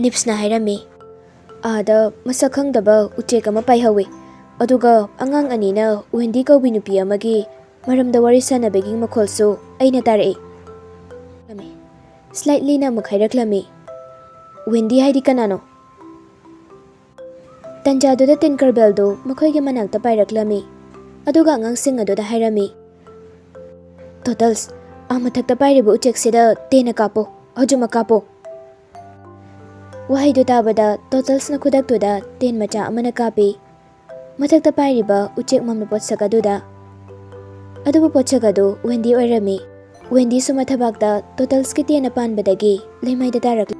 ꯅꯤꯞꯁꯅ ꯍꯥꯏꯔꯝꯃꯤ, ꯑꯥꯗ ꯃꯁꯛ ꯈꯪꯗꯕ ꯎꯆꯦꯛ ꯑꯃ ꯄꯥꯏꯍꯧꯋꯤ꯫ ꯑꯗꯨꯒ ꯑꯉꯥꯡ ꯑꯅꯤꯅ ꯋꯦꯟꯗꯤ ꯀꯧꯕꯤ ꯅꯨꯄꯤ ꯑꯃꯒꯤ ꯃꯔꯝꯗ ꯋꯥꯔꯤ ꯁꯥꯟꯅꯕꯒꯤ ꯃꯈꯣꯜꯁꯨ ꯑꯩꯅ ꯇꯥꯔꯛꯏ꯫ ꯁ꯭ꯂꯥꯏꯠꯂꯤꯅ ꯑꯃꯨꯛ ꯍꯥꯏꯔꯛꯂꯝꯃꯤ, "ꯋꯦꯟꯗꯤ ꯍꯥꯏꯗꯤ ꯀꯅꯥꯅꯣ?" ꯇꯟꯖꯥꯗꯨꯗ ꯇꯤꯟꯀꯔꯕꯦꯜꯗꯨ ꯃꯈꯣꯏꯒꯤ ꯃꯅꯥꯛꯇ ꯄꯥꯏꯔꯛꯂꯝꯃꯤ꯫ ꯑꯗꯨꯒ ꯑꯉꯥꯡꯁꯤꯡ ꯑꯗꯨꯗ ꯍꯥꯏꯔꯝꯃꯤ, "ꯇꯣꯇꯜꯁ, ꯑꯥ ꯃꯊꯛꯇ ꯄꯥꯏꯔꯤꯕ ꯎꯆꯦꯛꯁꯤꯗ ꯇꯦꯟꯅ ꯀꯥꯞꯄꯣ, ꯍꯧꯖꯤꯛꯃꯛ ꯀꯥꯞꯄꯣ!" ꯋꯥꯍꯩꯗꯨ ꯇꯥꯕꯗ ꯇꯣꯇꯜꯁꯅ ꯈꯨꯗꯛꯇꯨꯗ ꯇꯦꯟ ꯃꯆꯥ ꯑꯃꯅ ꯀꯥꯞꯄꯤ꯫ ꯃꯊꯛꯇ ꯄꯥꯏꯔꯤꯕ ꯎꯆꯦꯛ ꯃꯥꯟꯕ ꯄꯣꯠꯁꯛ ꯑꯗꯨꯗ꯫ ꯑꯗꯨꯕꯨ ꯄꯣꯠꯁꯛ ꯑꯗꯨ ꯋꯦꯟꯗꯤ ꯑꯣꯏꯔꯝꯃꯤ꯫ ꯋꯦꯟꯗꯤꯁꯨ ꯃꯊꯕꯥꯛꯇ ꯇꯣꯇꯜꯁꯀꯤ ꯇꯦꯟꯅ ꯄꯥꯟꯕꯗꯒꯤ ꯂꯩꯃꯥꯏꯗ ꯇꯥꯔꯛꯂꯤ꯫